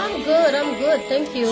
I'm good, I'm good, thank you.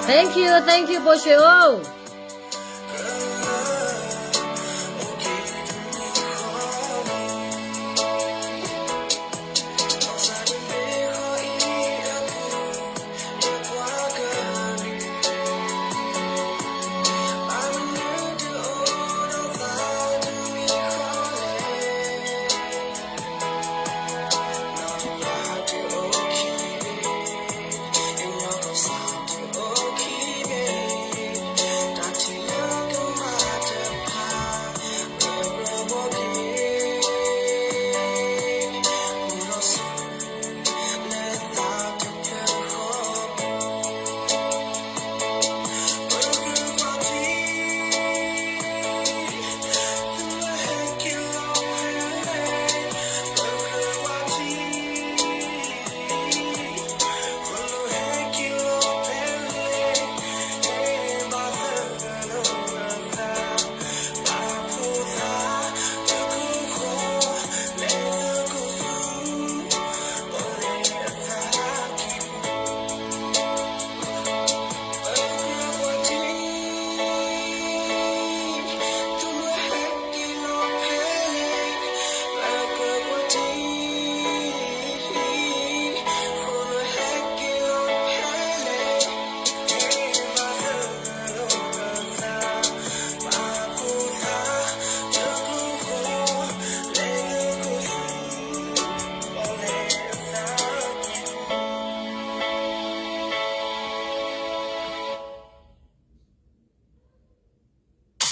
Thank you, thank you, ဘိၣ်ရွှ့ၣ်ဧၢ.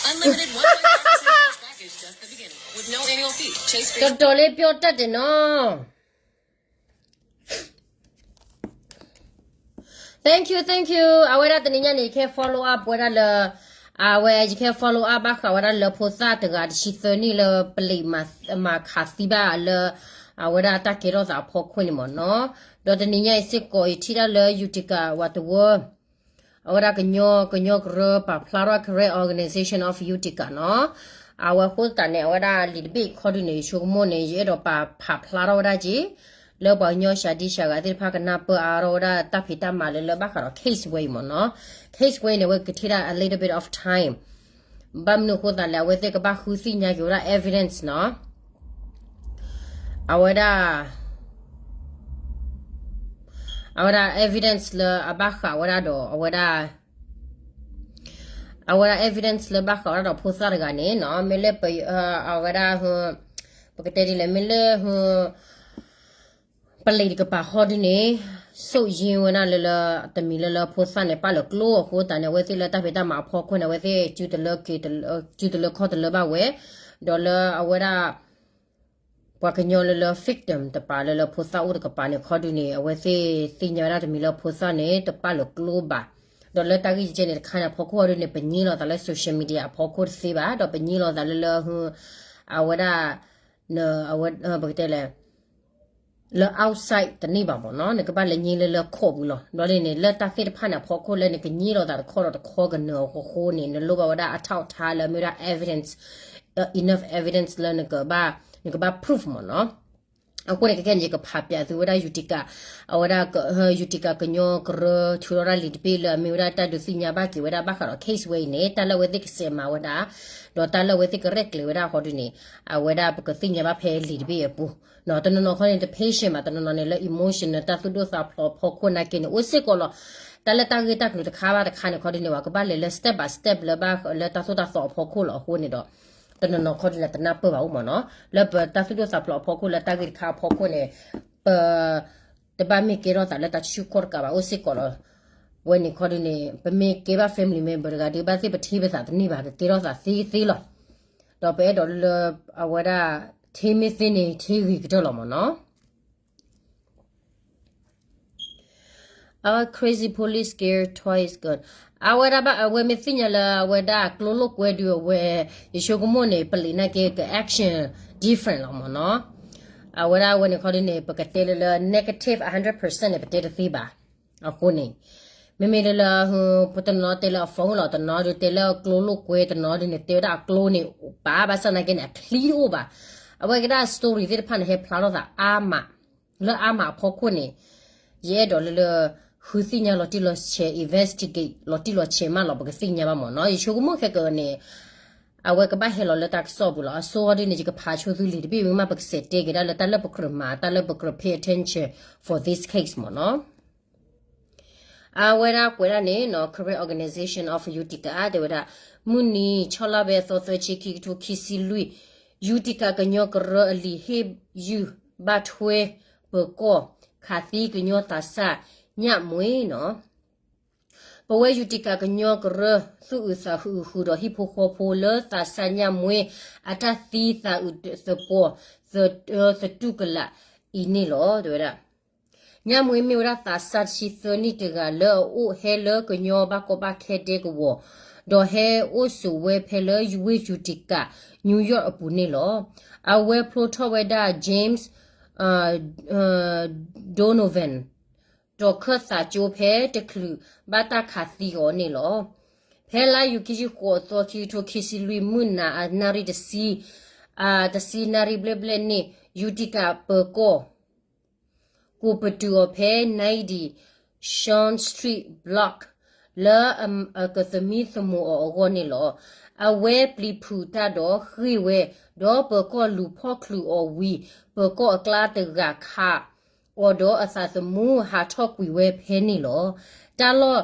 Unlimited one point five percent cash back is just the beginning, with no annual fee. Chase ကတီၤလၢ ပျီတၢ်တနီၤ. Thank you, thank you. အဝဲဒၣ်တနံၤညါန့ၣ် ယကဟဲ follow up ဝဲဒၣ်လၢ အဝဲ ယကဟဲ follow up ဘၣ်ဃးဝဲဒၣ်လၢဖိသၣ်တဂၤတဆံသၢနံၣ်လၢပလံးမၤ မၤခးသံဘၣ်လၢ အဝဲဒၣ်တၢ်ကဲထီၣ်သးအဖီခိၣ်န့ၣ်မ့ၢ်နီၤ. ဒီးတနံၤညါအံၤစ့ၢ်ကီး ယထံၣ်ဒၣ်လၢ Utica ဝးတဝၢ အဝဲဒၣ်ကညီ ကညီကရၢ ပာ်ဖျါထီၣ် Karen Organization of Utica နီၤ. အဝဲဃိသတးန့ၣ် အဝဲဒၣ်လံာ်တဘ့ၣ်ခီဒုးန့ၣ် ယဆိကမိၣ်န့ၣ် ယအဲၣ်ဒိးပာ်ဖးဖျါထီၣ်ဝဲဒၣ်က့ၤ လၢပှၤကညီစှၤဒံစှၤဂၤသ့ၣ်တဖၣ်ကနၢ်ပၢၢ်အါထီၣ်ဝဲဒၣ်တၢ်ဖံးတၢ်မၤလၢ လၢဘၣ်ဃးဒီး case ဝဲအံၤမ့ၢ်နီၤ. Case ဝဲအံၤန့ၣ် အဝဲကထံၣ်ဒၣ် a little bit of time. ဘၣ်မနုၤအဃိသတးလဲၣ် အဝဲသ့ၣ်ကဘၣ်ဃုသ့ၣ်ညါက့ၤဝဲဒၣ် evidence နီၤ. အဝဲဒၣ် အဝဲဒၣ် evidence လၢအဘၣ်ဃးဝဲဒၣ်ဒီး အဝဲဒၣ် အဝဲဒၣ် evidence လၢဘၣ်ဃးဝဲဒၣ်ဒီးဖိသၣ်တဂၤန့ၣ်နီၤ မ့ၢ်လၢပ အဝဲဒၣ် ပကတဲဒ်လဲၣ် မ့ၢ်လၢ ပလံၤတကပၤဃီဒုန့ၣ် စိၣ်ယံဝဲဒၣ်လၢလၢ တမံၤလၢလၢဖိသၣ်န့ၣ် ပာ်လီၤကျိအဃိသတးန့ၣ် အဝဲသ့ၣ်လၢတၢ်ဖံးတၢ်မၤအဖီခိၣ်န့ၣ် အဝဲသ့ၣ် စုတလၢခီၣ်တလၢဘၣ်ဝဲ, ဒီးလၢအဝဲဒၣ် ပှၤကညီလၢလၢ victim တပၤလၢလၢဖိသၣ်အိၣ်တကပၤန့ၣ် ခီဒုန့ၣ် အဝဲသ့ၣ်သ့ၣ်ညါဝဲဒၣ်တမံၤလၢဖိသၣ်န့ၣ် တပာ်လီၤကျိဘၣ်. ဒီးလၢတၢ်ဂ့ၢ်ကဲန့ၣ်တခါန့ၣ် အဖီခိၣ်အီၤဒုန့ၣ် ပညိလီၤသးလၢ social media အဖီခိၣ်တသ့ဘၣ်, ဒီးပညိလီၤသးလၢလၢ အဝဲဒၣ် အဝဲ ပကတဲလဲၣ် လၢ outside တန့ၢ်ဘၣ်မ့ၢ်နီၤ, နကဘၣ်လဲၤညိလၢလၢခိးပူၤလီၤ. ဒီးန့ၣ် လၢတၢ်သ့ၣ်တဖၣ်န့ၣ် အဖီခိၣ်လၢနကညိလီၤသးတခီဒီးတခီကနၢၤအဃိဃိန့ၣ် နလိၣ်ဘၣ်ဝဲဒၣ်အထောက်အထားလၢအမ့ၢ်ဝဲဒၣ် evidence, enough evidence လၢနကဘၣ် နကဘၣ် proof မ့ၢ်နီၤ. အဃိန့ၣ် ကဲကဲန့ၣ် ယကဖးပၠးသုဝဲဒၣ် Utica, အဝဲဒၣ် Utica ကညီကရၢ ထုးထီၣ်ဒၣ်လံာ်တဘ့ၣ်လၢအမ့ၢ်ဝဲဒၣ်တၢ်ဒုးသ့ၣ်ညါဘၣ်က့ၤဝဲဒၣ်ဘၣ်ဃးဒီး case ဝဲအံၤန့ၣ် တၢ်လၢအဝဲသ့ၣ်ကစဲးမၤဝဲဒၣ် ဒီးတၢ်လၢအဝဲသ့ၣ်ကရဲၣ်ကျဲၤဝဲဒၣ်ဃီဒုန့ၣ် အဝဲဒၣ်ပကသ့ၣ်ညါဘၣ်ဖဲလံာ်တဘ့ၣ်အပူၤ. တနီၤနီၤခီန့ၣ် တ patient ဘၣ်, တနီၤနီၤန့ၣ်လၢ emotional တၢ်သူၣ်ဒိၣ်သးဖျိးအဖီခိၣ်နာ်က့န့ၣ် အိၣ်စ့ၢ်ကီးလီၤ. တၢ်လၢတၢ်ဂ့ၢ်တၢ်ကျိၤတခါဘၣ်တခါန့ၣ် ခီဒုန့ၣ် ပှၤကဘၣ်လဲၤလၢ step by step လၢဘၣ်လၢတၢ်သိၣ်တၢ်သီအဖီခိၣ်လီၤ. အဃိန့ၣ်ဒီး တနီၤနီၤခီဒုန့ၣ် တနၢ်ပၢၢ်ဘၣ်အိၣ်မ့ၢ်နီၤ, လၢပတၢ်သူၣ်ဒိၣ်သးဖျိးအဖီခိၣ် လၢတၢ်ဂ့ၢ်တခါအဖီခိၣ်န့ၣ် ပ တဘၣ်မ့ၢ်ကဲထီၣ်သးလၢတၢ်ဆူၣ်ခီၣ်တကးဘၣ် အိၣ်စ့ၢ်ကီးလီၤ. ဝဲန့ၣ်ခီဒုန့ၣ် ပမ့ၢ်ကဲဘၣ် family member တဂၤဒီး ဘၣ်သ့ၣ်ပထံပသးတန့ၢ်ဘၣ် ကကဲထီၣ်သးသ့သ့လီၤ. ဒီးပအဲၣ်ဒိးလၢ အဝဲဒၣ် ထံမ့ၢ်သ့န့ၣ် ထံဂ့ၤကတၢၢ်လီၤမ့ၢ်နီၤ. Our crazy police scare twice gone. အဝဲဒၣ်ဘၣ် အဝဲမ့ၢ်သ့ၣ်ညါလၢအဝဲဒၣ်ကျိလိာ်ကွဲဒုးအဝဲ ယဆိကမိၣ်န့ၣ် ပလံးနာ်က့ က action different လီၤမ့ၢ်နီၤ. အဝဲဒၣ်အဝဲန့ၣ်ခီဒုန့ၣ် ပကတဲလၢလၢ negative ဟးဒြဲၣ် percent န့ၣ် ပတဲတသ့ဘၣ်. အဃိန့ၣ် မ့မ့ၢ်လၢလၢ ပတနီၤတဲလၢအ phone လီၤ, တနီၤဒုးတဲလၢအကျိလိာ်ကွဲ, တနီၤဒုးန့ၣ် တဲဝဲဒၣ်အကျိန့ၣ် ပာ်ဘၣ်ဆၣ်နာ်က့န့ၣ် အချံတအိၣ်ဘၣ်. အဝဲကဒၣ် story သ့ၣ်တဖၣ်န့ၣ် ဟဲဖျါထီၣ်သးအါမး လၢအါမးအဖီခိၣ်န့ၣ် ယအဲၣ်ဒိးလၢလၢ ဃုသ့ၣ်ညါလီၤတံၢ်လီၤဆဲး investigate လီၤတံၢ်လီၤဆဲးမးလီၤ ပကသ့ၣ်ညါဘၣ်မ့ၢ်နီၤ. ယဆိကမိၣ်ခဲကနံၣ်န့ၣ် အဝဲကဘၣ်ဟဲလီၤလၢတၢ်ကစီၣ်ပူၤလီၤ. အဆိကတၢၢ်ဒ်န့ၣ် ယကဖးဆိသုလံာ်တဘ့ၣ်မ့ၢ်မး ပကစဲးတဲက့ၤဒၣ်လၢတၢ်လၢပကြၢးမၤ တၢ်လၢပကြၢး pay attention for this case မ့ၢ်နီၤ. အဝဲဒၣ်ကွဲးဒၣ်န့ၣ်နီၤ Karen Organization of Utica တဲဝဲဒၣ် မုၢ်နံၤ ဆီလါဘဲ သီသၢဆံ ခံကထိခံဆံလွံၢ် Utica ကညီကရၢအလံာ်ဟ့ၣ်ယုၢ်ဘၣ်ထွဲ ပၢၤကီၢ် ခးသံကညီသးစၢ် ညၣ်မှွ့နီၤ. ပဝဲ Utica ကညီကရၢ သူၣ်အုးသးအုးဃုာ်ဒီးဟံၣ်ဖိဃီဖိလၢသးစၢ်ညၣ်မှွ့ အတၢ်သံသးအုးသပှီၤ သတူၢ်ကလာ်အံၤန့ၣ်လီၤ တဲဝဲဒၣ်. ညၣ်မှွ့မ့ၢ်ဝဲဒၣ်သးစၢ်တဆံသၢနံၣ်တဂၤလၢအအိၣ်ဟဲလၢကညီဘၣ်ကီဘၣ်ခဲဒဲကဝီၤ, ဒီးဟဲအိၣ်ဆိးဝဲဖဲလၢဝ့ၢ် Utica, New York အပူၤန့ၣ်လီၤ. အဝဲဖျိထီၣ်ဝဲဒၣ် James Donovan တီၤခၢၣ်သးကၠိဖဲတချုးဘၣ်တၢ်ခးသံအီၤန့ၣ်လီၤ. ဖဲလါယူၤခံဆံဃိးသီ ခံကထိခံဆံလွံၢ် မုၢ်နၤအနၣ်ရံၣ်တဆံ, တဆံနၣ်ရံၣ်ဘျဲၣ်ဘျဲၣ်န့ၣ် Utica ပၢၤကီၢ် ကိးပတုာ်အီၤဖဲ ninety Short Street Block လၢအကသမံသမိးအီၤအဂီၢ်န့ၣ်လီၤ. အဝဲပျံၤဖုးတၢ်ဒီးဃ့ၢ်ဝဲ, ဒီးပၢၤကီၢ်လူၤဖီၣ်ချုးအီၤဝံၤ ပၢၤကီၢ်အကျါတဂၤခးအီၤဒီးအသးသမူဟးထီၣ်ကွံာ်ဝဲဖဲန့ၣ်လီၤ. တၢ်လီၢ်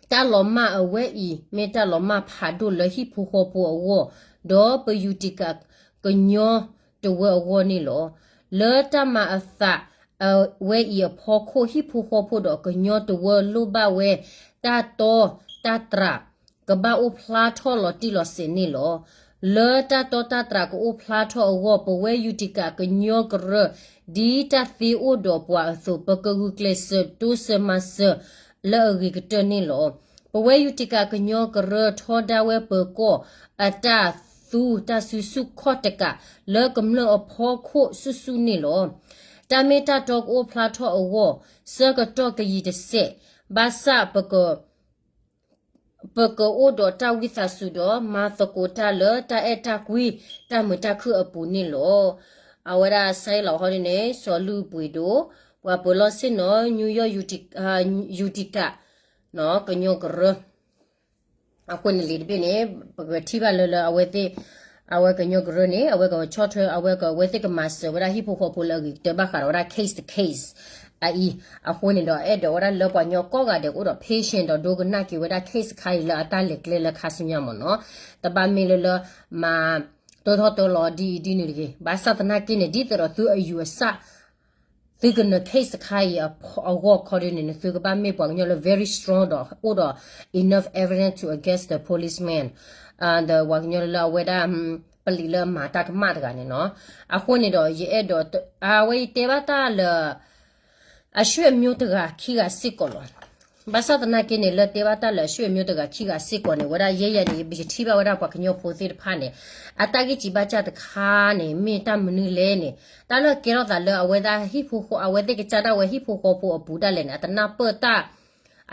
တၢ်လီၤမၢ်အဝဲအံၤ မ့ၢ်တၢ်လီၤမၢ်ဖးဒိၣ်လၢဟံၣ်ဖိဃီဖိအဂီၢ်, ဒီးပ Utica ကညီတဝၢအဂီၢ်န့ၣ်လီၤ. လၢတၢ်မၤအသးအဝဲအံၤအဖီခိၣ် ဟံၣ်ဖိဃီဖိဒီးကညီတဝၢလိၣ်ဘၣ်ဝဲ တၢ်တီတၢ်တြၢ် ကဘၣ်အိၣ်ဖျါထီၣ်လီၤတံၢ်လီၤဆဲးန့ၣ်လီၤ. လၢတၢ်တီတၢ်တြၢ်ကအိၣ်ဖျါထီၣ်အဂီၢ် ပဝဲ Utica ကညီကရၢ ဒ်တၢ်သ့အိၣ်ဒီးပှၤအသိး ပကဂုာ်ကျဲးစၢးတိစၢၤမၤစၢၤလၢအဂ့ၤကတၢၢ်န့ၣ်လီၤ. ပဝဲ Utica ကညီကရၢ ထီဒါဝဲပၢၤကီၢ်အတၢ်သူတၢ်စုဆူၣ်ခီၣ်တကး လၢကမျၢၢ်အဖီခိၣ်ဆူၣ်ဆူၣ်န့ၣ်လီၤ. တၢ်မ့ၢ်တၢ်တီကအိၣ်ဖျါထီၣ်အဂီၢ် ဆၢကတီၢ်ကယံာ်တစဲး ဘၣ်ဆၣ် ပကအိၣ်ဒီးတၢ်ဝံသးစူၤဒီး မၤသကိးတၢ်လၢတၢ်အဲၣ်တၢ်ကွံ တၢ်မုာ်တၢ်ခုၣ်အပူၤန့ၣ်လီၤ. အဝဲဒၣ်စဲလီၤဟီဒ်န့ၣ် စီၤလုၢ်ပှ့ၤဒိၣ် ပှၤပၢၤလီၢ်ဆ့ၣ်နီၤ New York Utica ကညီကရၢ အဃိန့ၣ်လံာ်တဘ့ၣ်န့ၣ် ပကထံၣ်ဘၣ်လၢလၢအဝဲသ့ၣ် အဝဲကညီကရၢန့ၣ် အဝဲကဆီၣ်ထွဲ အဝဲက အဝဲသ့ၣ်ကမၤစၢၤဝဲဒၣ်ဟံၣ်ဖိဃီဖိလၢအဂ့ၤကတၢၢ်ဘၣ်ဃးဒီးဝဲဒၣ် case တ case အအံၤ အဃိန့ၣ်ဒီး အဲၣ်ဒိးဝဲဒၣ်လၢပှၤကညီကိးဂၤဒဲးကအိၣ်ဒီး patient ဒီးဒိကနၣ်က့ၤဝဲဒၣ် case တခါအံၤလၢအတၢ်လဲၤကျဲလၢခါဆူညါမ့ၢ်နီၤ. တဘၣ်မ့ၢ်လၢလၢ မၤ တၢထီၣ်တၢလီၤဒ်အံၤဒ်နုၤတဂ့ၤ. ဘၣ်ဆၣ်သနာ်က့န့ၣ် ဒ်သိးဒီးသုအယူၤအဆၣ် သုကနၢၤ case တခါအံၤအဂီၢ်ခီဒုန့ၣ် နသုကဘၣ်မ့ၢ်ပှၤကညီလၢ very strong ဒီးအိၣ်ဒီး enough evidence to against the policeman, ဒီးပှၤကညီလၢအဝဲဒၣ် ပလံၤလၢအမၤတၢ်ကမၣ်တဂၤန့ၣ်နီၤ. အဃိန့ၣ်ဒီး ယအဲၣ်ဒိး အဝဲယတဲဘၣ်တၢ်လၢ အဆွေမျိုးတဂၤခံဂၤစ့ၢ်ကီးလီၤ. ဘၣ်ဆၣ်သနာ်က့န့ၣ် လၢတဲဘၣ်တၢ်လၢအဆွေမျိုးတဂၤခံဂၤစ့ၢ်ကီးန့ၣ် ဝဲဒၣ်ယဲယဲန့ၣ် ယထံၣ်ဘၣ်ဝဲဒၣ်ပှၤကညီဖိသ့ၣ်တဖၣ်န့ၣ် အတၢ်ဂံၢ်စံးဘၣ်စၢ်တခါန့ၣ် မ့ၢ်တၢ်မနုၤလဲၣ်န့ၣ် တၢ်လၢကဲထီၣ်သးလၢအဝဲဒၣ်ဟံၣ်ဖိဃီ အဝဲသ့ၣ်ကစၢ်ဒၣ်ဝဲဟံၣ်ဖိဃီဖိအပူၤဒၣ်လဲာ်န့ၣ် အတနၢ်ပၢၢ်တၢ်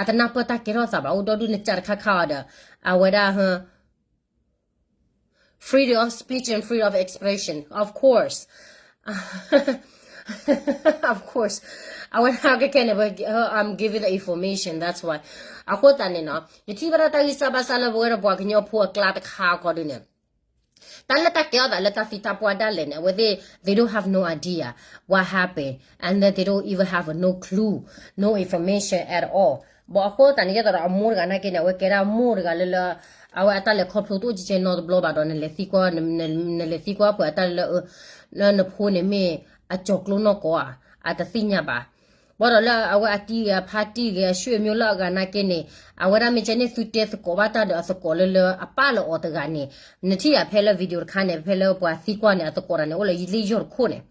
အတနၢ်ပၢၢ်တၢ်ကဲထီၣ်သးဘၣ် အိၣ်ဒီဒူၣ်နစးတခါခါအီၤဒီး အဝဲဒၣ် freedom of speech and freedom of expression, of course, of course, အဝဲဒၣ်ခဲခဲန့ၣ် I'm giving the information, that's why. အဃိသတးန့ၣ်နီၤ ယထံၣ်ဘၣ်ဒၣ်တၢ်ဂံၢ်စၢ်ဘါစၢ်လၢပဝဲဒၣ်ပှၤကညီဖိအကျါတခါခီဒုန့ၣ် တၢ်လၢတၢ်ကဲထီၣ်သးလၢတၢ်သံတၢ်ပှၢ်ဒၣ်လဲာ်န့ၣ် အဝဲသ့ၣ် they don't have no idea what happened and then they don't even have no clue, no information at all. ဘၣ်အဃိသတးန့ၣ်ယဲသိးဒီးအမိၢ်တဂၤနာ်က့န့ၣ် အဝဲကဲဒၣ်မိၢ်တဂၤလၢလၢ အဝဲအတၢ်လဲၤခီဖျိတအိၣ်ကဲကဲနီတဘျီဘၣ်ဒီး နလဲၤသံကွၢ် နလဲၤသံကွၢ်ပှၤအတၢ်လၢ နဖိန့ၣ်မ့ၢ်အကၠီၤကျိနီၢ်ကီၢ်ဧါ, အတသ့ၣ်ညါဘၣ်. ဘၣ်ဒီးလၢအဝဲအတံၢ်ဂ့ၤ အဖါတံၢ်ဂ့ၤ အဆွေမျိုးလၢအဂၤနာ်က့န့ၣ် အဝဲဒၣ်မ့ၢ်ကဲန့ၣ် သုတဲသကိးဘၣ်တၢ်ဒီးအသကိးလၢလၢအပၢ်လၢအီၤတဂၤန့ၣ် နထံၣ်ယၤဖဲလၢ video တခါန့ၣ် ဖဲလၢပှၤသံကွၢ်န့ၣ် အသကိးတဂၤန့ၣ် အိၣ်လၢယလ့ၣ်ယီၢ်တခိၣ်န့ၣ်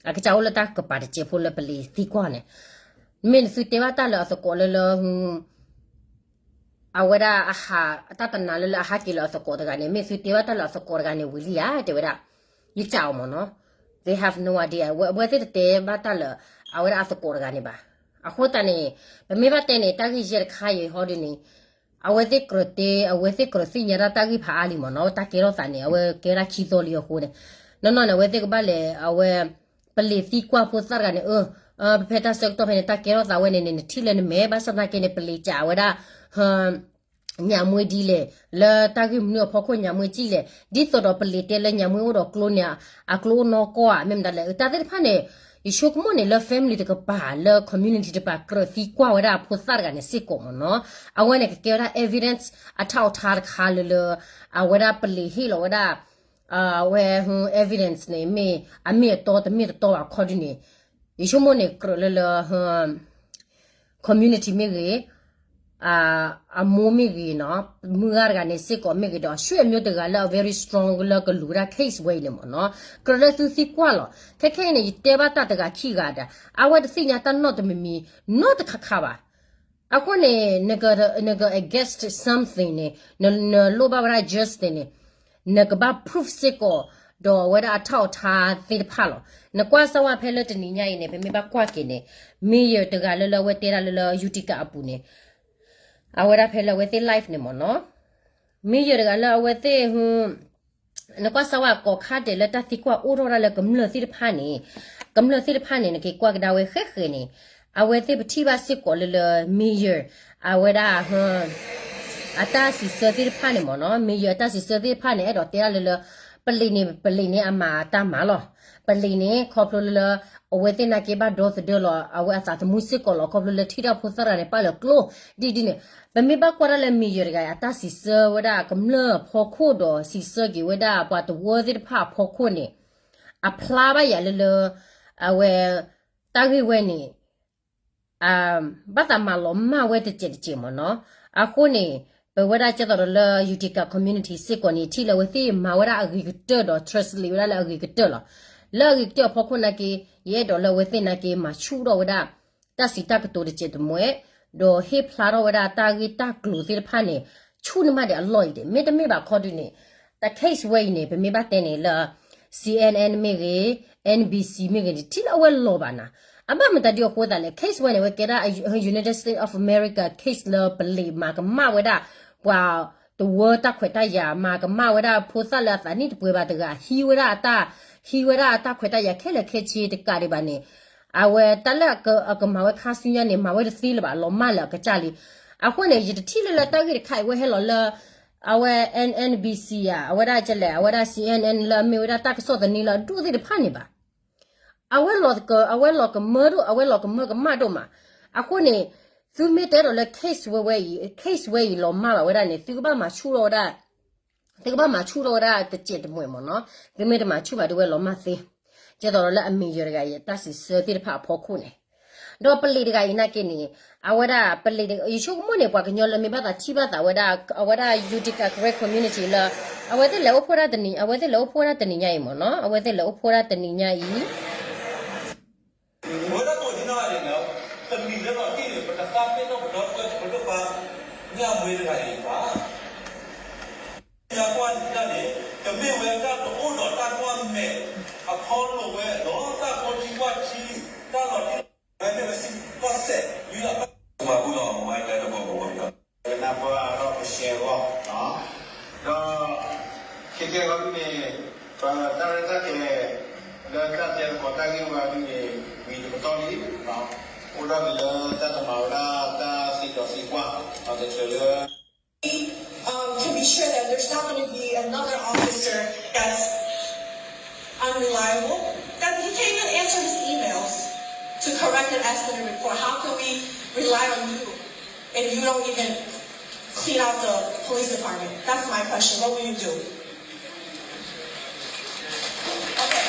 အကစၢ်အိၣ်လၢတၢ်ကပၤတစဲးဖိလၢပလံၤသံကွၢ်န့ၣ် မ့ၢ်နသုတဲဘၣ်တၢ်လၢအသကိးလၢလၢ အဝဲဒၣ်အဟး တၢ်တနၤလၢလၢအဟးက့ၤလၢအသကိးတဂၤန့ၣ် မ့ၢ်သုတဲဘၣ်တၢ်လၢအသကိးတဂၤန့ၣ်ဝံၤလံဧါ တဲဝဲဒၣ် ယစံးအီၤမ့ၢ်နီၤ they have no idea အဝဲသ့ၣ်တတဲဘၣ်တၢ်လၢ အဝဲဒၣ်အသကိးတဂၤန့ၣ်ဘၣ်. အဃိသတးန့ၣ် ပမ့ၢ်ဘၣ်တဲန့ၣ် တၢ်ဂ့ၢ်ယဲၢ်တခါအံၤဟီဒုန့ၣ် အဝဲသ့ၣ်ကြၢးတဲ အဝဲသ့ၣ်ကြၢးသ့ၣ်ညါဒၣ်တၢ်ဂ့ၢ်ဖးအါလံမ့ၢ်နီၤ တၢ်ကဲထီၣ်သးန့ၣ် အဝဲကဲဒၣ်ခံသီလံအဃိန့ၣ် နီၢ်နီၢ်န့ၣ် အဝဲသ့ၣ်ကဘၣ်လဲၤ အဝဲ ပလံၤသံကွၢ်ဖိသၣ်တဂၤန့ၣ် အၢ ဖဲတၢ်ဆၢကတီၢ်ဖဲန့ၣ် တၢ်ကဲထီၣ်သးဝဲန့ၣ်န့ၣ် နထံၣ်လၢနမဲာ် ဘၣ်ဆၣ်သနာ်က့န့ၣ် ပလံၤစံးဝဲဒၣ် ညမွေးဒ်လဲၣ် လၢတၢ်ဂ့ၢ်မနုၤအဖီခိၣ်ညမွေးဒ်လဲၣ် ဒ်သိးဒီးပလံၤတဲလၢညမွေးအိၣ်ဒီးကျိန့ၣ် အကျိအိၣ်နီၢ်ကီၢ်ဧါ မ့ၢ်မတၤလဲၣ် တၢ်သ့ၣ်တဖၣ်န့ၣ် ယဆိကမိၣ်န့ၣ်လၢ family တကပၤ လၢ community တကပၤ ကြၢးသံကွၢ်ဝဲဒၣ်အဖိသၣ်တဂၤန့ၣ်စ့ၢ်ကီးမ့ၢ်နီၤ အဝဲန့ၣ်ကကဲဝဲဒၣ် evidence အထောက်အထား တခါလၢလၢ အဝဲဒၣ်ပလံၤဟ့ၣ်လီၤဝဲဒၣ် အဝဲ evidence န့ၣ် မ့ၢ်အမ့ၢ်အတီတမ့ၢ်တတီဘၣ်ခီဒုန့ၣ် ယဆိကမိၣ်န့ၣ် ကြၢးလၢလၢ community မ့ၢ်ဂ့ၤ အမိၢ်မ့ၢ်ဂ့ၤနီၤ မုၢ်ဂၤတဂၤန့ၣ်စ့ၢ်ကီးမ့ၢ်ဂ့ၤဒီး ဆွေမျိုးတဂၤလၢအ very strong လၢကလူၤဝဲဒၣ် case ဝဲအံၤန့ၣ်မ့ၢ်နီၤ ကြၢးလၢသုသံကွၢ်လီၤ ခဲခဲအံၤန့ၣ် ယတဲဘၣ်တၢ်တဂၤခံဂၤဒီး အဝဲတသ့ၣ်ညါတၢ်နီတမံၤမံၤ နီတခါခါဘၣ် အဃိန့ၣ် နက against something န့ၣ် နလိၣ်ဘၣ်ဝဲဒၣ် justice န့ၣ် နကဘၣ် proof စ့ၢ်ကီး ဒီးအဝဲဒၣ်အထောက်အထားသ့ၣ်တဖၣ်လီၤ. နကွၢ်စၢ်ဝဲဖဲလၢတနံၤညါအံၤန့ၣ် ပမ့ၢ်ဘၣ်ကွၢ်က့ၤန့ၣ် mayor တဂၤလၢလၢအဝဲတဲဒၣ်လၢလၢ Utica အပူၤန့ၣ် အဝဲဒၣ်ဖဲလၢအဝဲသ့ၣ် live န့ၣ်မ့ၢ်နီၤ mayor တဂၤလၢအဝဲသ့ၣ် နကွၢ်စၢ်ဝဲကိးခါဒဲးလၢတၢ်သံကွၢ်အိၣ်ထီၣ်ဒၣ်လၢကမျၢၢ်သ့ၣ်တဖၣ်န့ၣ် ကမျၢၢ်သ့ၣ်တဖၣ်န့ၣ် နက့ၤကွၢ်ကဒါဝဲဃဲဃဲန့ၣ် အဝဲသ့ၣ်ပထံၣ်ဘၣ်စ့ၢ်ကီးလၢလၢ mayor အဝဲဒၣ် အတၢ်စံးဆၢသ့ၣ်တဖၣ်န့ၣ်မ့ၢ်နီၤ mayor အတၢ်စံးဆၢသ့ၣ်တဖၣ်န့ၣ် အဲၣ်ဒိးတဲဒၣ်လၢလၢ ပလံၤန့ၣ် ပလံၤန့ၣ်အမၤတၢ်မၤလီၤ. ပလံၤန့ၣ် ခီဖျိလၢလၢ အဝဲသ့ၣ်နာ်က့ဘၣ်ဒီသဒၢလီၤ အဝဲအသးသမူစ့ၢ်ကီးလီၤ ခီဖျိလၢထံၣ်တၢ်ဖိသၣ်တဂၤန့ၣ် ပာ်လၢကျိ ဒ်ဒ်န့ၣ် ပမ့ၢ်ဘၣ်ကွၢ်ဒၣ်လၢ mayor တဂၤအတၢ်စံးဆၢဝဲဒၣ်ကမျၢၢ်အဖီခိၣ်ဒီးစံးဆၢက့ၤဝဲဒၣ်ပှၤတဝၢသ့ၣ်တဖၣ်အဖီခိၣ်န့ၣ် အဖျါဘၣ်ယၤလၢလၢ အဝဲ တၢ်ဂ့ၢ်ဝဲန့ၣ် ဘၣ်သးမၤလီၤမၢ်ဝဲတစဲးတစဲးမ့ၢ်နီၤ. အဃိန့ၣ် ပဝဲဒၣ်ကဲသိးဒီးလၢ Utica community စ့ၢ်ကီးန့ၣ် ထံၣ်လၢအဝဲသ့ၣ်မၤဝဲဒၣ်အဂ့ၤကတၢၢ်ဒီး translate ဝဲဒၣ်လၢအဂ့ၤကတၢၢ်လီၤ. လၢအဂ့ၤကတၢၢ်အဖီခိၣ်နာ်က့ ယအဲၣ်ဒိးလၢအဝဲသ့ၣ်နာ်က့ မၤဆူၣ်ထီၣ်ဝဲဒၣ် တၢ်စံးတၢ်ကတိၤတစဲးတမှဲး ဒီးဟ့ၣ်ဖျါထီၣ်ဝဲဒၣ်တၢ်ဂ့ၢ်တၢ်ကျိၤသ့ၣ်တဖၣ်န့ၣ် ဆူၣ်န့ၢ်မးဒံးအလီၢ်အံၤဒံး မ့တမ့ၢ်ဘၣ်ခီဒုန့ၣ် တၢ် case ဝဲအံၤန့ၣ် ပမ့ၢ်ဘၣ်တဲန့ၣ်လၢ C N N မ့ၢ်ဂ့ၤ N B C မ့ၢ်ဂ့ၤန့ၣ် ထံၣ်လၢအဝဲလီၤဘၣ်နၤ အဘၣ်မတၤဒ်အဃိသတးလဲၣ် case ဝဲန့ၣ် အဝဲကဲဒၣ် United States of America case လၢပလံၤမၤကမၣ်ဝဲဒၣ် ပှၤတဝၢတၢ်ခွဲးတၢ်ယာ် မၤကမၣ်ဝဲဒၣ်ဖိသၣ်လၢအသးနံၣ်တပှဲၤဘၣ်တဂၤ ဟံးဝဲဒၣ်အတၢ် ဟံးဝဲဒၣ်အတၢ်ခွဲးတၢ်ယာ်ခဲလၢာ်ခဲဆ့တကးဒံးဘၣ်န့ၣ် အဝဲတၢ်လၢအကမၤဝဲခါဆူညါန့ၣ် မၤဝဲတသ့လၢၤဘၣ် လီၤမၢ်လၢအကစၢ်လံ. အဃိန့ၣ် ယတထံၣ်လၢလၢတၢ်ဂ့ၢ်တခါအံၤ ဝဲဟဲလီၤလၢ အဝဲ N B C ဧါ အဝဲဒၣ်ကလဲၣ် အဝဲဒၣ် C N N လၢအမ့ၢ်ဝဲဒၣ်တၢ်ကစီၣ်သန့လၢအဒိၣ်သ့ၣ်တဖၣ်န့ၣ်ဘၣ်. အဝဲလီၤက အဝဲလီၤကမၢဒိၣ် အဝဲလီၤကမၢကမၣ်ဒိၣ်မး. အဃိန့ၣ် သုမ့ၢ်တဲဒီးလၢ case ဝဲဝဲအံၤ case ဝဲအံၤလီၤမၢ်ဘၣ်ဝဲဒၣ်န့ၣ် သုကဘၣ်မၤဆူၣ်ထီၣ်ဝဲဒၣ် သုကဘၣ်မၤဆူၣ်ထီၣ်ဝဲဒၣ်တစဲးတမှဲာ်မ့ၢ်နီၤ, သုမ့ၢ်တမၤဆူၣ်ဘၣ်ဒီးဝဲလီၤမၢ်သ့, ကဲသိးဒီးလၢအမ့ၢ်ယဲၢ်တဂၤအံၤ တၢ်စံးဆၢသ့ၣ်တဖၣ်အဖီခိၣ်န့ၣ်, ဒီးပလံးတဂၤအံၤနာ်က့န့ၣ်, အဝဲဒၣ်ပလံးတဂၤ ယဆိကမိၣ်န့ၣ် ပှၤကညီလၢမ့ၢ်ဘၣ်သးထံၣ်ဘၣ်သးဝဲဒၣ် အဝဲဒၣ် Utica Karen community လၢ အဝဲသ့ၣ်လဲၤအိၣ်ဖှိၣ်ဒၣ်တနံၤ အဝဲသ့ၣ်လဲၤအိၣ်ဖှိၣ်ဝဲဒၣ်တနံၤညါအံၤမ့ၢ်နီၤ, အဝဲသ့ၣ်လဲၤအိၣ်ဖှိၣ်ဒၣ်တနံၤညါအံၤ ဝဲဒၣ်ကိးဒ်နီၢ်ဂၤဒဲးန့ၣ်, တမံၤလၢလီၤတံၢ်န့ၣ် ပတသးပ့ၤနီၣ်ပဒီပုၢ်ဝဲၢ် ပဒိၣ်ပှၤ ညၣ်မွ့တဂၤအံၤဘၣ်. ယကွၢ်န့ၣ် တမ့ၢ်ဝဲတၢ်တအိၣ်ဒီးတၢ်ကွၢ်မဲာ် အဖီလိာ်ဝဲဒီးတၢ်ဖိထံကွၢ်ထံ တၢ်လီၤတံၢ်လီၤဆဲး မ့ၢ်ဝဲစံးကီၢ်စဲၣ် ယူလီၤပှၤဘၣ်မၤဘူၣ်လီၤ မၤတၢ်တဘီဘီဘီ နၢ်ပၢၢ်အါထီၣ်ကရှဲအဂီၢ်, ဒီး ခဲကဲအဂီၢ်ဒ်န့ၣ် ပတၢ်ရဲၣ်တၢ်ကျဲၤ လၢတၢ်တဲသကိးတၢ်ဂ့ၢ်ဝဲဒ်န့ၣ် ဝံၤတပတီၢ်လံ, အိၣ်ဒၣ်က့ၤလၢတၢ်ကမၤဝဲဒၣ်တၢ်သံဒီးသံကွၢ် တချုးလၢ Um, can be sure that there's not going to be another officer that's unreliable, that he can't even answer his emails to correct an accident report. How can we rely on you if you don't even clean out the police department? That's my question. What will you do? Okay.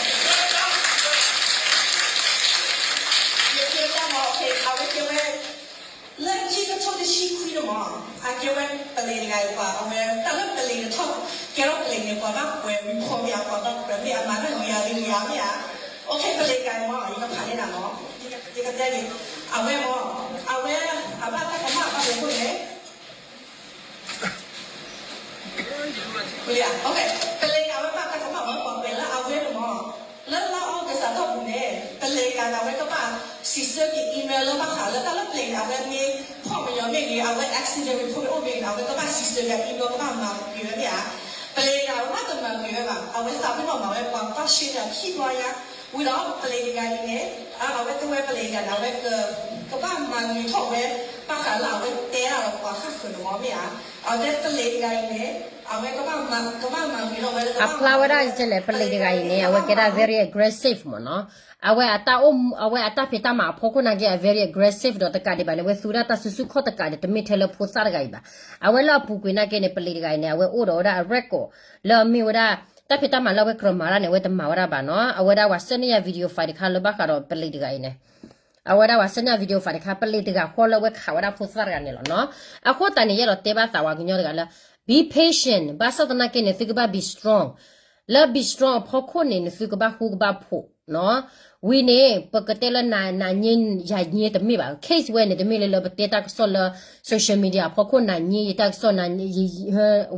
ယကဲတၢ်မ့ၢ် okay, အဝဲကဲဝဲ လၢခံကထိတဆံခွံန့ၣ်မ့ၢ် အကဲဝဲပလံးတဂၤအံၤပှၤ အဝဲတၢ်လၢပလံးတထီၣ် ကဲထီၣ်ပလံးန့ၣ် ပှၤဘၣ်ကွဲး report မ့ၢ်ဧါ ပှၤဘၣ်ကွဲးမ့ၢ်အမၤတၢ်ဂ့ၤယၤဂ့ၤယၤမ့ၢ်ဧါ, okay ပလံးတဂၤအံၤမ့ၢ် ယကဖးန့ၢ်နၤမ့ၢ် ယကတဲန့ၣ် အဝဲမ့ၢ် အဝဲ အဘၣ်တၢ်ကမၣ်ဘၣ်မ့ၢ်အိၣ်န့ၣ် ပလံးတဂၤအဝဲဘၣ်တၢ်ကမၣ်မ့ၢ်ပှၤကွဲးလၢအဝဲန့ၣ်မ့ၢ် လၢလါ August အတီၢ်ပူၤန့ၣ် ပလံးတဂၤန့ၣ် အဝဲကဘၣ်စံးဆၢက့ၤ email လၢဘၣ်ဃးလၢတၢ်လၢပလံးန့ၣ် အဝဲမ့ၢ်ဖီၣ်မညီမ့ၢ်ဂ့ၤ အဝဲ accident report မ့ၢ်အိၣ်မ့ၢ်ဂ့ၤန့ၣ် အဝဲကဘၣ်စံးဆၢက့ၤ email ကဘၣ်မၤကွံာ်ဝဲမ့ၢ်ဧါ, ပလံးတဂၤအဝဲဘၣ်တမၤကွံာ်ဝဲဘၣ် အဝဲသးပ့ၤနီၣ်မၤဝဲပှၤကွၢ်ရှဲန့ၣ်ခံဘျီယါ, ဝံၤဒီးပလံးတဂၤအံၤန့ၣ် အဝဲကဲဝဲပလံးတဂၤန့ၣ် အဝဲ ကဘၣ်မၤနုာ်ထီၣ်ဝဲ ဘၣ်ဃးလၢအဝဲတဲဒၣ်လီၤပှၤဃၣ်ဃၢၤန့ၣ်မ့ၢ်မ့ၢ်ဧါ, အဝဲတဲပလံးတဂၤအံၤန့ၣ် အဝဲကဘၣ်မၤ ကဘၣ်မၤနုာ်ထီၣ်ဝဲ အဖျါဝဲဒၣ်ကလဲၣ် ပလံးတဂၤအံၤန့ၣ် အဝဲကဲဒၣ် very aggressive မ့ၢ်နီၤ, အဝဲအတၢ်အိၣ် အဝဲအတၢ်ဖံးတၢ်မၤအဖီခိၣ်နာ်က့ အ very aggressive ဒီးတကးဒံးဘၣ်န့ၣ် အဝဲသူဒၣ်တၢ်စုဆူၣ်ခီၣ်တကးန့ၣ် တမ့ၢ်ထဲလၢဖိသၣ်တဂၤအံၤဘၣ်, အဝဲလၢအပူၤကွံာ်နာ်က့န့ၣ် ပလံးတဂၤအံၤန့ၣ် အဝဲအိၣ်ဒီးဝဲဒၣ် record လၢအမ့ၢ်ဝဲဒၣ် တၢ်ဖံးတၢ်မၤလၢအဝဲကြၢးမၤတၢ်န့ၣ် အဝဲတမၤဝဲဒၣ်ဘၣ်နီၤ, အဝဲဒၣ်ပှၤဆှၢန့ၢ်ယၤ video file တခါလၢဘၣ်ဃးဒီးပလံးတဂၤအံၤန့ၣ် အဝဲဒၣ်ပှၤဆှၢန့ၢ်ယၤ video file တခါ ပလံးတဂၤဃီလၢအဝဲခးဝဲဒၣ်ဖိသၣ်တဂၤန့ၣ်လီၤနီၤ, အဃိသတးန့ၣ် ယအဲၣ်ဒိးတဲဘၣ်သးဝဲကညီတဂၤလၢ be patient ဘၣ်ဆၣ်သနာ်က့န့ၣ် သုကဘၣ် be strong လၢ be strong အဖီခိၣ်န့ၣ် နသုကဘၣ်ဃူကဘၣ်ဖိးနီၤ, ဝံၤန့ၣ် ပကတဲလၢနၤ နၤညါယၤညါတမ့ၢ်ဘၣ်, case ဝဲန့ၣ် တမ့ၢ်လၢလၢပတဲတၢ်ကစီၣ်လၢ social media အဖီခိၣ် နၤညါယတၢ်ကစီၣ် နၤ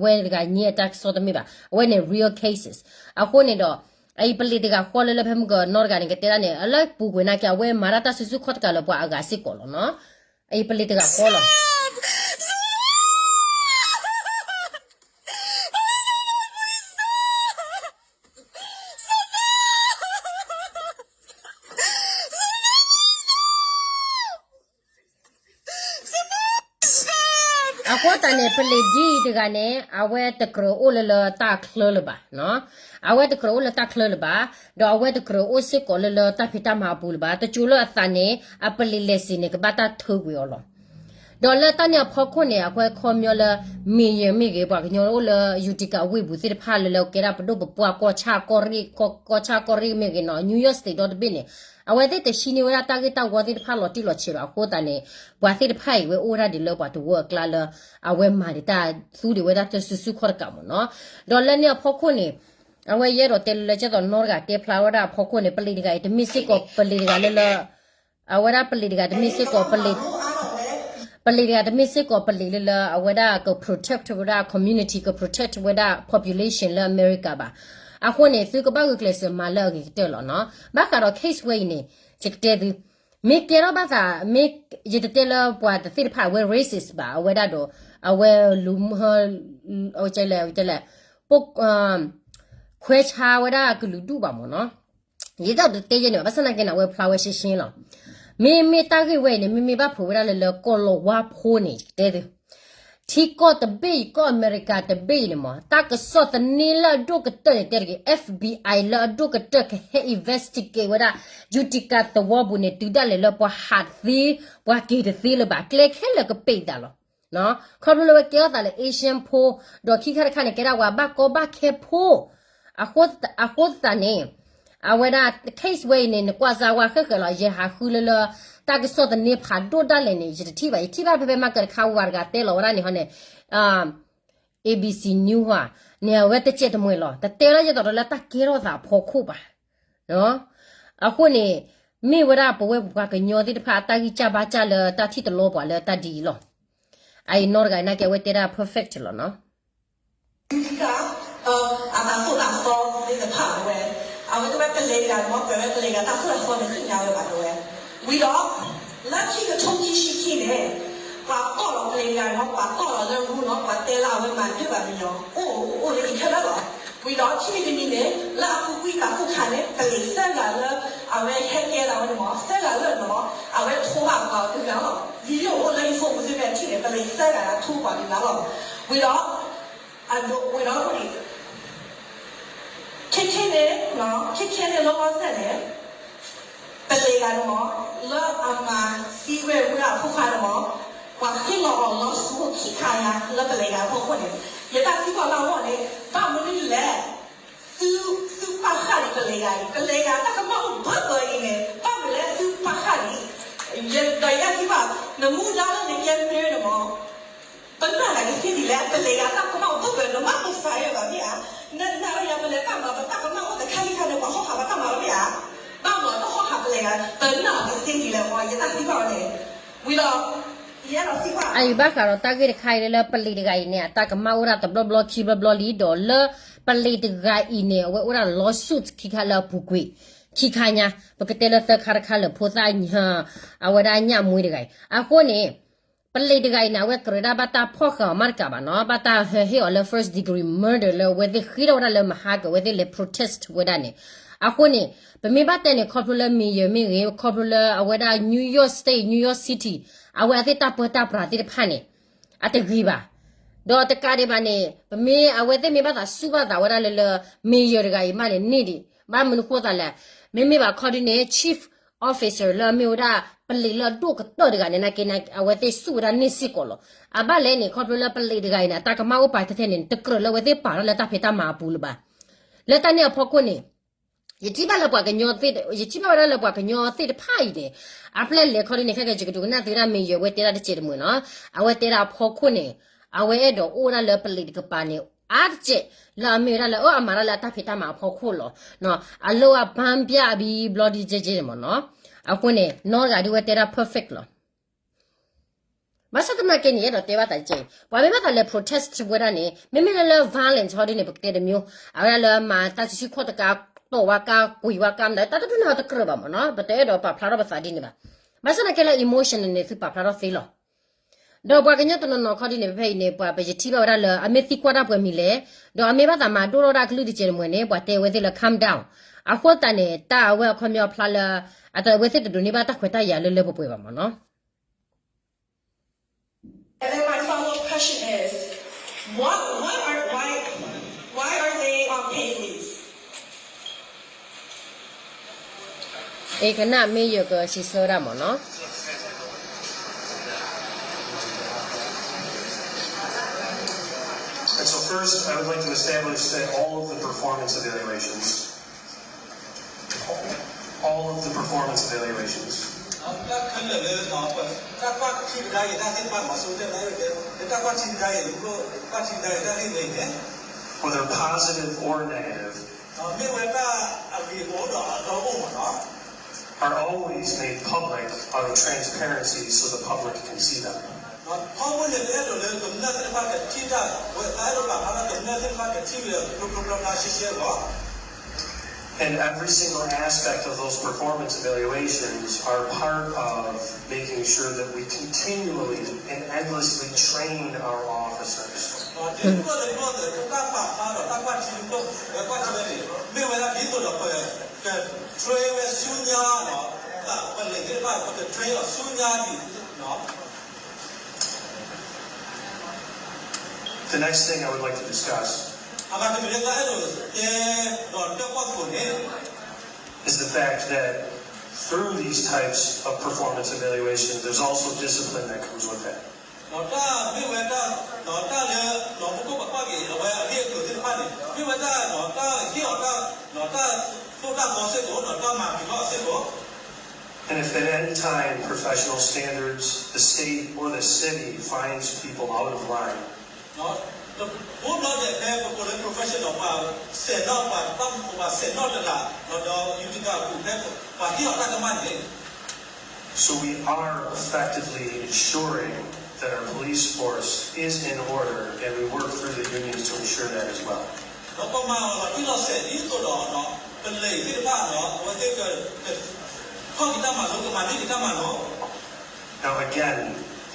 ဝဲတဂၤညါအတၢ်ကစီၣ်တမ့ၢ်ဘၣ်, အဝဲန့ၣ် real cases အဃိန့ၣ်ဒီး အအံၤပလံးတဂၤဃီလၢလၢဖဲမုၢ်ကနီတဂၤန့ၣ် ကတဲဒၣ်န့ၣ် အလၢပူၤကွံာ်နာ်က့ အဝဲမၤတၢ်တၢ်စုဆူၣ်ခီၣ်တကးလၢပှၤအဂၤစ့ၢ်ကီးလီၤနီၤ, အအံၤပလံးတဂၤဃီလီၤ အဃိသတးန့ၣ် ပလံးဒ်အံၤတဂၤန့ၣ် အဝဲတကြၢးအိၣ်လၢလၢတၢ်ချၢလၢၤဘၣ်, အဝဲတကြၢးအိၣ်လၢတၢ်ချၢလၢၤဘၣ်, ဒီးအဝဲတကြၢးအိၣ်စ့ၢ်ကီးလၢလၢတၢ်ဖံးတၢ်မၤအပူၤလၢၤဘၣ်, တစိၤလၢအသးန့ၣ် အပလံး license န့ၣ် ကဘၣ်တၢ်ထုးကွံာ်အီၤလီၤ. ဒီးလၢတၢ်န့ၣ်အဖီခိၣ်န့ၣ် အကွဲခီပညီလၢ mayor မ့ၢ်ဂ့ၤ ပှၤကညီအိၣ်လၢ Utica အဝ့ၢ်ပူၤသ့ၣ်တဖၣ်လၢလၢကဲဒၣ်ပဒိၣ်ပပှၢ် ကီၢ်ဆၣ်ကီၢ်ရ့ၣ် ကီၢ်ဆၣ်ကီၢ်ရ့ၣ်မ့ၢ်ဂ့ၤနီၤ New York State ဒီတဘ့ၣ်န့ၣ် အဝဲသ့ၣ်တဟံးန့ၢ်ဝဲဒၣ်တၢ်ဂ့ၢ်တၢ်ဝီသ့ၣ်တဖၣ်လီၤတံၢ်လီၤဆဲးဘၣ်အဃိသတးန့ၣ် ပှၤသ့ၣ်တဖၣ်အံၤဝဲအိၣ်ဝဲဒၣ်ဒ်လၢပှၤတဝၢအကျါလၢ အဝဲမၤဒံးတၢ်သူဒံးဝဲဒၣ်တၢ်စုဆူၣ်ခီၣ်တကးမ့ၢ်နီၤ, ဒီးလၢန့ၣ်အဖီခိၣ်န့ၣ် အဝဲယအဲၣ်ဒိးတဲလၢလၢကဲသိးနီတဂၤတဲဖျါဝဲဒၣ်အဖီခိၣ်န့ၣ် ပလံးတဂၤအံၤတမ့ၢ်စ့ၢ်ကီးပလံးတဂၤလၢလၢ အဝဲဒၣ်ပလံးတဂၤတမ့ၢ်စ့ၢ်ကီး ပလံးတဂၤတမ့ၢ်စ့ၢ်ကီးပလံးလၢလၢ အဝဲဒၣ်က protect ဝဲဒၣ် community က protect ဝဲဒၣ် population လၢအမဲရကၤဘၣ်. အဃိန့ၣ် သုကဘၣ်ဂုာ်ကျဲးစၢးမၤလၢအဂ့ၤကတၢၢ်လီၤနီၤ. ဘၣ်ဃးဒီး case ဝဲအံၤန့ၣ် ယကတဲသု မ့ၢ်ကဲထီၣ်ဘၣ်သး မ့ၢ်ယတတဲလၢပှၤတသ့ၣ်တဖၣ်အဝဲ racist ဘၣ် အဝဲဒၣ်ဒီး အဝဲလူၤ တဲလဲၣ် ခွဲးဆါဝဲဒၣ်ကလုာ်ဒူၣ်ဘၣ်မ့ၢ်နီၤ. ယတတဲယဲန့ၣ်ဘၣ် ဘၣ်ဆၣ်သနာ်က့န့ၣ် အဝဲဖျါဝဲရှင်းရှင်းလီၤ. မ့မ့ၢ်တၢ်ဂ့ၢ်ဝဲအံၤန့ၣ် မ့မ့ၢ်ဘၣ်ဖုးဝဲဒၣ်လၢလၢကီၢ်လီၤဝါဖိန့ၣ် ယကတဲသု ထံကီၢ်တဘ့ၣ်အံၤ ကီၢ်အမဲရကၤတဘ့ၣ်အံၤန့ၣ်မ့ၢ် တၢ်ကစီၣ်သန့လၢအဒိၣ်ကတၢၢ်န့ၣ် တဲတဂ့ၤ FBI လၢအဒိၣ်ကတၢၢ်ကဟဲ investigate ဝဲဒၣ် Utica သဝီပူၤန့ၣ် တုၤဒၣ်လဲာ်လၢပှၤဟးတသ့ ပှၤက့ၤတသ့လၢၤဘၣ် ကျဲခဲလၢာ်ကပ့းသးလီၤ. ခီဖျိလၢဝဲကဲထီၣ်သးလၢ Asian ဖိ, ဒီးခံခါတခါန့ၣ် ကဲဒၣ်ဝဲဘၣ်ကီဘၣ်ခဲဖိ, အဃိသတးန့ၣ် အဝဲဒၣ် case ဝဲအံၤန့ၣ် နကွၢ်စၢ်ဝဲဃဲဃဲလီၤ, ယဟးဃုလၢလၢ တၢ်ကစီၣ်သန့ဖးဒိၣ်ဒၣ်လဲာ်န့ၣ် ယတထံၣ်ဘၣ်, ယထံၣ်ဘၣ်ဖဲဖဲမၤကၢၢ်တခါဝၤတဂၤတဲလီၤဝဲဒၣ်န့ၣ်ဟီန့ၣ် A B C News ဟါန့ၣ် အဝဲတစဲးတမှဲၤလီၤ, တတဲဝဲဒၣ်ယသးဒီးလၢတၢ်ကဲထီၣ်သးအဖီခိၣ်ဘၣ်. အဃိန့ၣ် မ့ၢ်ဝဲဒၣ်ပဝဲပပှၤကညီသ့ၣ်တဖၣ်အတၢ်ဂံၢ်စၢ်ဘါစၢ်လၢတၢ်ထံၣ်တလီပှၤလၢတၢ်ဒ်အံၤလီၤ. အအံၤနီတဂၤနာ်က့အဝဲတဲဒၣ် perfect လီၤနီၤ. အတၢ်သိၣ်တၢ်သီသ့ၣ်တဖၣ်ဝဲ, အဝဲကဘၣ်ပလဲၤတဂၤမ့ၢ် ပဝဲပလဲၤတဂၤတၢ်သိၣ်တၢ်သီန့ၣ်သ့ၣ်ညါဝဲဘၣ်ဝဲ, ဝံၤဒီး လၢခံကထိခံဆံခံန့ၣ် ပှၤတီၢ်လီၤပလဲၤတဂၤမ့ၢ် ပှၤတီၢ်လီၤလၢရူလီၤ ပှၤတဲလၢအဝဲမၤတၢ်ဘၣ်မံၤညီ အိၣ်အိၣ်လၢအံၤခဲလၢာ်လီၤ. ဝံၤဒီးခံမံၤတမံၤန့ၣ် လၢအပူၤကွံာ်တၢ်ကူၣ်ခါန့ၣ် ပလဲၤသၢဂၤလၢ အဝဲဟဲကဲလၢအဝဲန့ၣ်မ့ၢ် သၢဂၤလၢနီၤ အဝဲထိးဘၣ်ပှၤတဂၤလီၤ. ဝံၤယိၣ်အိၣ်လၢယဖိမုၣ်သ့ၣ်ဖဲထံၣ်န့ၣ် ပလဲၤသၢဂၤလၢထိးပှၤတဂၤလီၤ. ဝံၤဒီး အဒိဝံၤဒီး ခဲခဲန့ၣ် ခဲခဲန့ၣ်လီၤလီၤဆဲးန့ၣ် ပလဲၤဂၤန့ၣ်မ့ၢ် လၢအမၤသံဝဲဝဲဒၣ်အဖိခွါန့ၣ်မ့ၢ် ပှၤဃ့လီၤအီၤလီၤဆူၣ်ခံခါညါလၢပလဲၤဂၤအဖီခိၣ်န့ၣ် ယတၢ်သံကွၢ်လၢအဂီၢ်န့ၣ် ဘၣ်မနုၤလဲၣ် သု သုပာ်ဃာ်ဒံးပလဲၤဂၤအံၤ ပလဲၤဂၤတၢ်ကမၣ်အိၣ်ဘၢဘၢအံၤန့ၣ် ဘၣ်မနုၤလဲၣ်သုပာ်ဃာ်ဒံး ဒီးယတၢ်သံကွၢ် နမူဒါလၢနကဲမ့ၢ်န့ၣ်မ့ၢ် ပနာ်သက့သ့ဒ်လဲၣ် ပလဲၤဂၤတၢ်ကမၣ်အိၣ်ဘၢဘၢ နမၤကဖးယဲၢ်ဘၣ်မ့ၢ်ဧါ, နနာ်ဝဲယၤပလဲၤတၢ်မၤ ပတၢ်ကမၣ်အိၣ်တခါလံခါန့ၣ် ပှၤဟီၣ်ဟးပတၢ်မၤလီၤမ့ၢ်ဧါ, ဘၣ်မနုၤတဟီၣ်ဟးပလဲၤဂၤ ပနာ်သက့သ့ဒ်လဲၣ် ယတၢ်သံကွၢ်ဝဲန့ၣ်, ဝံၤဒီး ယအဲၣ်ဒိးသံကွၢ် အအံၤဘၣ်ဃးဒီးတၢ်ဂ့ၢ်တခါအံၤလၢ လၢပလံးတဂၤအံၤန့ၣ် အတၢ်ကမၣ်အိၣ်ဒၣ်တဘျီဘျီခံဘျီဘျီလံ ဒီးလၢပလံးတဂၤအံၤန့ၣ် အဝဲအိၣ်ဒၣ်လီၤဆူၣ်ခံခါလၢအပူၤကွံာ် ခံခါညါ ပကတဲလၢသၢခါတခါလၢဖိသၣ် အဝဲဒၣ်ညၣ်မွေးတဂၤအံၤ အဃိန့ၣ် ပလံးတဂၤအံၤန့ၣ် အဝဲကြၢးဒၣ်ဘၣ်တၢ်ဖီၣ်ဃာ်အီၤမးတကးဘၣ်နီၤ ဘၣ်တၢ်ဟဲဟ့ၣ်အီၤလၢ first degree murder လၢအဝဲသ့ၣ်ဃ့ထီၣ်ဝဲဒၣ်လၢမဟါက အဝဲသ့ၣ်လဲၤ protest ဝဲဒၣ်န့ၣ်, အဃိန့ၣ် ပမ့ၢ်ဘၣ်တဲန့ၣ် ခီဖျိလၢ mayor မ့ၢ်ဂ့ၤ ခီဖျိလၢအဝဲဒၣ် New York State New York City အဝဲသ့ၣ်တၢ်ပၢတၢ်ပြးသ့ၣ်တဖၣ်န့ၣ် အတဂ့ၤဘၣ်, ဒီးတကးဒံးဘၣ်န့ၣ် ပမ့ၢ်အဝဲသ့ၣ်မ့ၢ်ဘၣ်သးစူၢ်ဘၣ်သးဝဲဒၣ်လၢလၢ mayor တဂၤအံၤမးန့ၣ်န့ၢ်ဒံး ဘၣ်မနုၤဃိသးလဲၣ်, မ့မ့ၢ်ဘၣ်ခီဒ်န့ၣ် chief officer လၢအမ့ၢ်ဝဲဒၣ် ပလံးလၢအဒိၣ်ကတၢၢ်တဂၤန့ၣ် နာ်က့ အဝဲသ့ၣ်စူၢ်ဝဲဒၣ်န့ၢ်စ့ၢ်ကီးလီၤ. အဘၣ်လဲၣ်န့ၣ် ခီဖျိလၢပလံးတဂၤအံၤန့ၣ် အတၢ်ကမၣ်အိၣ်ပာ်ထဲထဲန့ၣ် တကြၢးလၢအဝဲသ့ၣ်ပာ်ထီၣ်လၢတၢ်ဖံးတၢ်မၤအပူၤလၢၤဘၣ်. လၢတၢ်န့ၣ်အဖီခိၣ်န့ၣ် ယထံၣ်ဘၣ်လၢပှၤကညီ ယထံၣ်ဘၣ်ဝဲဒၣ်လၢပှၤကညီသ့ၣ်တဖၣ်အံၤန့ၣ် အပျဲၢ်လဲၤခီဒ်န့ၣ် ခဲကဲယကဒုးကနၣ်သုဝဲဒၣ် mayor ဝဲတဲဒၣ်တစဲးတမှဲၤနီၤ, အဝဲတဲဒၣ်အဖီခိၣ်န့ၣ် အဝဲအဲၣ်ဒိးအိၣ်ဝဲဒၣ်လၢပလံးတကပၤန့ၣ် အါတစဲး လၢအမ့ၢ်ဝဲဒၣ်လၢအမၤတၢ်လၢအတၢ်ဖံးတၢ်မၤအဖီခိၣ်လီၤ. အလိၣ်အဘၣ်ဘၣ်အဘံဘျီဒ်ကဲကဲန့ၣ်မ့ၢ်နီၤ, အဃိန့ၣ် နီတဂၤဒ်ဝဲတဲဒၣ် perfect လီၤ. ဘၣ်ဆၣ်သနာ်က့န့ၣ် အဲၣ်ဒိးတဲဘၣ်သးကဲ ပှၤမ့ၢ်ဘၣ်သးလဲၤ protest ဝဲဒၣ်န့ၣ် မ့မ့ၢ်လၢလၢ violence ဟီဒ်န့ၣ် ပကတဲတမျိုး အဝဲဒၣ်လၢမၤတၢ်စုဆူၣ်ခီၣ်တကး တီၢ်ဝဲကါ ကွံာ်ဝဲကါမတၤ တၢ်တဒူၣ်န့ၣ်တကြၢးဘၣ်မ့ၢ်နီၤ ပတအဲၣ်ဒိးပာ်ဖျါထီၣ်ပသးဒ်န့ၣ်ဘၣ်. ဘၣ်ဆၣ်သနာ်က့လၢ emotion န့ၣ် သုပာ်ဖျါထီၣ်သ့လီၤ. ဒီးပှၤကညီတနီၤနီၤခီဒ်န့ၣ် ဖဲဖဲအံၤန့ၣ် ပှၤပယထံၣ်ဘၣ်ဝဲဒၣ်လၢ အမ့ၢ်သံကွၢ်တၢ်ပှဲၤမံၤလဲၣ်, ဒီးအမ့ၢ်ဘၣ်သးမၤဒိၣ်ထီၣ်ဒၣ်ကလုၢ်တကဲးတမှဲၤန့ၣ် ပှၤတဲဝဲသ့ၣ်လၢ calm down. အဃိသတးန့ၣ် တၢ်အဝဲအခီပညီအဖျါလၢ အဝဲသ့ၣ်တဒိးန့ၢ်ဘၣ်တၢ်ခွဲးတၢ်ယာ်လၢလၢပှဲၤပှဲၤဘၣ်မ့ၢ်နီၤ. And then my follow-up question is, what, what are, why, why are they on paid leave? အဲကနၣ်မ့ၢ်ယကစံးဆၢဒၣ်မ့ၢ်နီၤ. And so first, I would like to establish that all of the performance evaluations, all of the performance evaluations တၢ်ခဲလၢာ်လၢ တၢ်ကွၢ်ထံကဒါက့ၤတၢ်သ့ၣ်တဖၣ်မ့ၢ် စိၤတဲလၢ တၢ်ကွၢ်ထံကဒါက့ၤ ကွၢ်ထံကဒါက့ၤတၢ်သ့ၣ်တဖၣ်အံၤန့ၣ် whether positive or negative မ့ၢ်ဝဲဒၣ်အဂ့ၤအိၣ်ဒီးအတီအိၣ်မ့ၢ်နီၤ are always made public out of transparency so the public can see them. ခီဖျိလၢပအဲၣ်ဒိးလၢကမျၢၢ်သ့ၣ်တဖၣ်ကထံၣ်တၢ် ဝဲသးအဲၣ်ဒိးပာ်ဖျါလၢကမျၢၢ်သ့ၣ်တဖၣ်ကထံၣ်ဝဲ ကျိကျိကျါကျါရှဲရှဲလီၤ. And every single aspect of those performance evaluations are part of making sure that we continually and endlessly train our officers. တဘျီတဘျီ တၢ်ပာ်ဖျါဒီးတၢ်ကွၢ်ထံတဘျီ ကွၢ်ထံဝဲန့ၣ် မ့ၢ်ဝဲဒၣ်ဒ်သိးဒီးပက train ဝဲဆူညါဒီး ပလံးသ့ၣ်တဖၣ် ပက train အီၤဆူညါဒံး The next thing I would like to discuss အဂၤတမံၤလၢတၢ်အဲၣ်ဒိးတဲဒီးတဲကွၢ်သကိးန့ၣ် is the fact that through these types of performance evaluation, there's also discipline that comes with that. ဒီးတၢ်မ့ၢ်ဝဲတၢ်, ဒီးတၢ်လၢ, ဒီးပခိၣ်ပကွၢ်က့ၤ အဝဲအဂ့ၢ်အကျိၤသ့ၣ်တဖၣ်န့ၣ် မ့ၢ်ဝဲတၢ်, ဒီးတၢ်ဟ့ၣ်အီၤတၢ်, ဒီးတၢ်သိၣ်တၢ်သီစ့ၢ်ကီး ဒီးတၢ်မၤက့ၤထီၣ်အီၤစ့ၢ်ကီး And if at any time professional standards, the state or the city finds people out of line, ဒီး, တဘျီဘျီဒဲးဖဲပကိးလၢ professional ပှၤစဲးနီၣ် ပှၤတဘၣ်မူပှၤစဲးနီၣ်တဂၤ, ဒီး, ဒီးယူၤတဂၤအပူၤဖဲပှၤဟ့ၣ်အီၤတၢ်ကမၣ်န့ၣ် So we are effectively ensuring that our police force is in order, and we work through the unions to ensure that as well. ဒီးပမၤအီၤလီၤတံၢ်လီၤဆဲးဒ်သိးဒီး ပလံၤသ့ၣ်တဖၣ်ဒီး အဝဲသ့ၣ်က, ကထီၣ်က့ၤတၢ်မၤလိ ကမၤန့ၢ်က့ၤတၢ်မၤလိ Now again,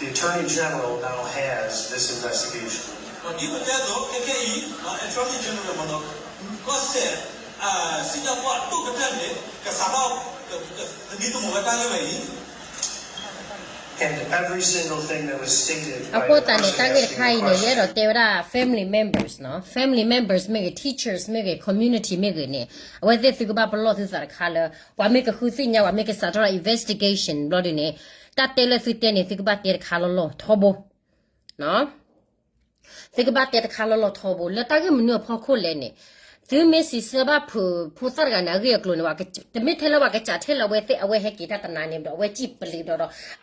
the Attorney General now has this investigation. ဒီးဒ်ပတဲအသိး ခဲခဲအံၤ Attorney General မ့ၢ်နီၤ ကီၢ်စဲၣ်, စံၣ်ညီၣ်ကွီၢ်အဒိၣ်ကတၢၢ်န့ၣ် ကစးထီၣ်, က, ကသမံသမိးဝဲတၢ်ဂ့ၢ်ဝဲအံၤ And every single thing that was stated by the person asking the question အဃိသတးန့ၣ် တၢ်ဂ့ၢ်တခါအံၤန့ၣ် ယအဲၣ်ဒိးတဲဝဲဒၣ် family members နီၤ, family members မ့ၢ်ဂ့ၤ teachers မ့ၢ်ဂ့ၤ community မ့ၢ်ဂ့ၤန့ၣ် အဝဲသ့ၣ်သုကဘၣ်ပလီၢ်သုသးတခါလၢ ပှၤမ့ၢ်ကဃုသ့ၣ်ညါ ပှၤမ့ၢ်ကစးထီၣ် investigation ဘျီဒ်န့ၣ် တၢ်တဲလၢသုတဲန့ၣ် သုကဘၣ်တဲတခါလီၢ်လီၢ်ထီဘိ သုကဘၣ်တဲတခါလီၢ်လီၢ်ထီဘိ လၢတၢ်ဂ့ၢ်မနုၤအဖီခိၣ်လဲၣ်န့ၣ်, သုမ့ၢ်စံးဆၢဘၣ်ဖုးဖိသၣ်တဂၤန့ၣ် အဂ့ၢ်အကျိၤန့ၣ် တမ့ၢ်ထဲလၢပှၤကစးထဲလၢအဝဲသ့ၣ် အဝဲဟဲက့ၤတၢ်တနၤန့ၣ်ဒီး အဝဲစံၣ်ပလံးဒီး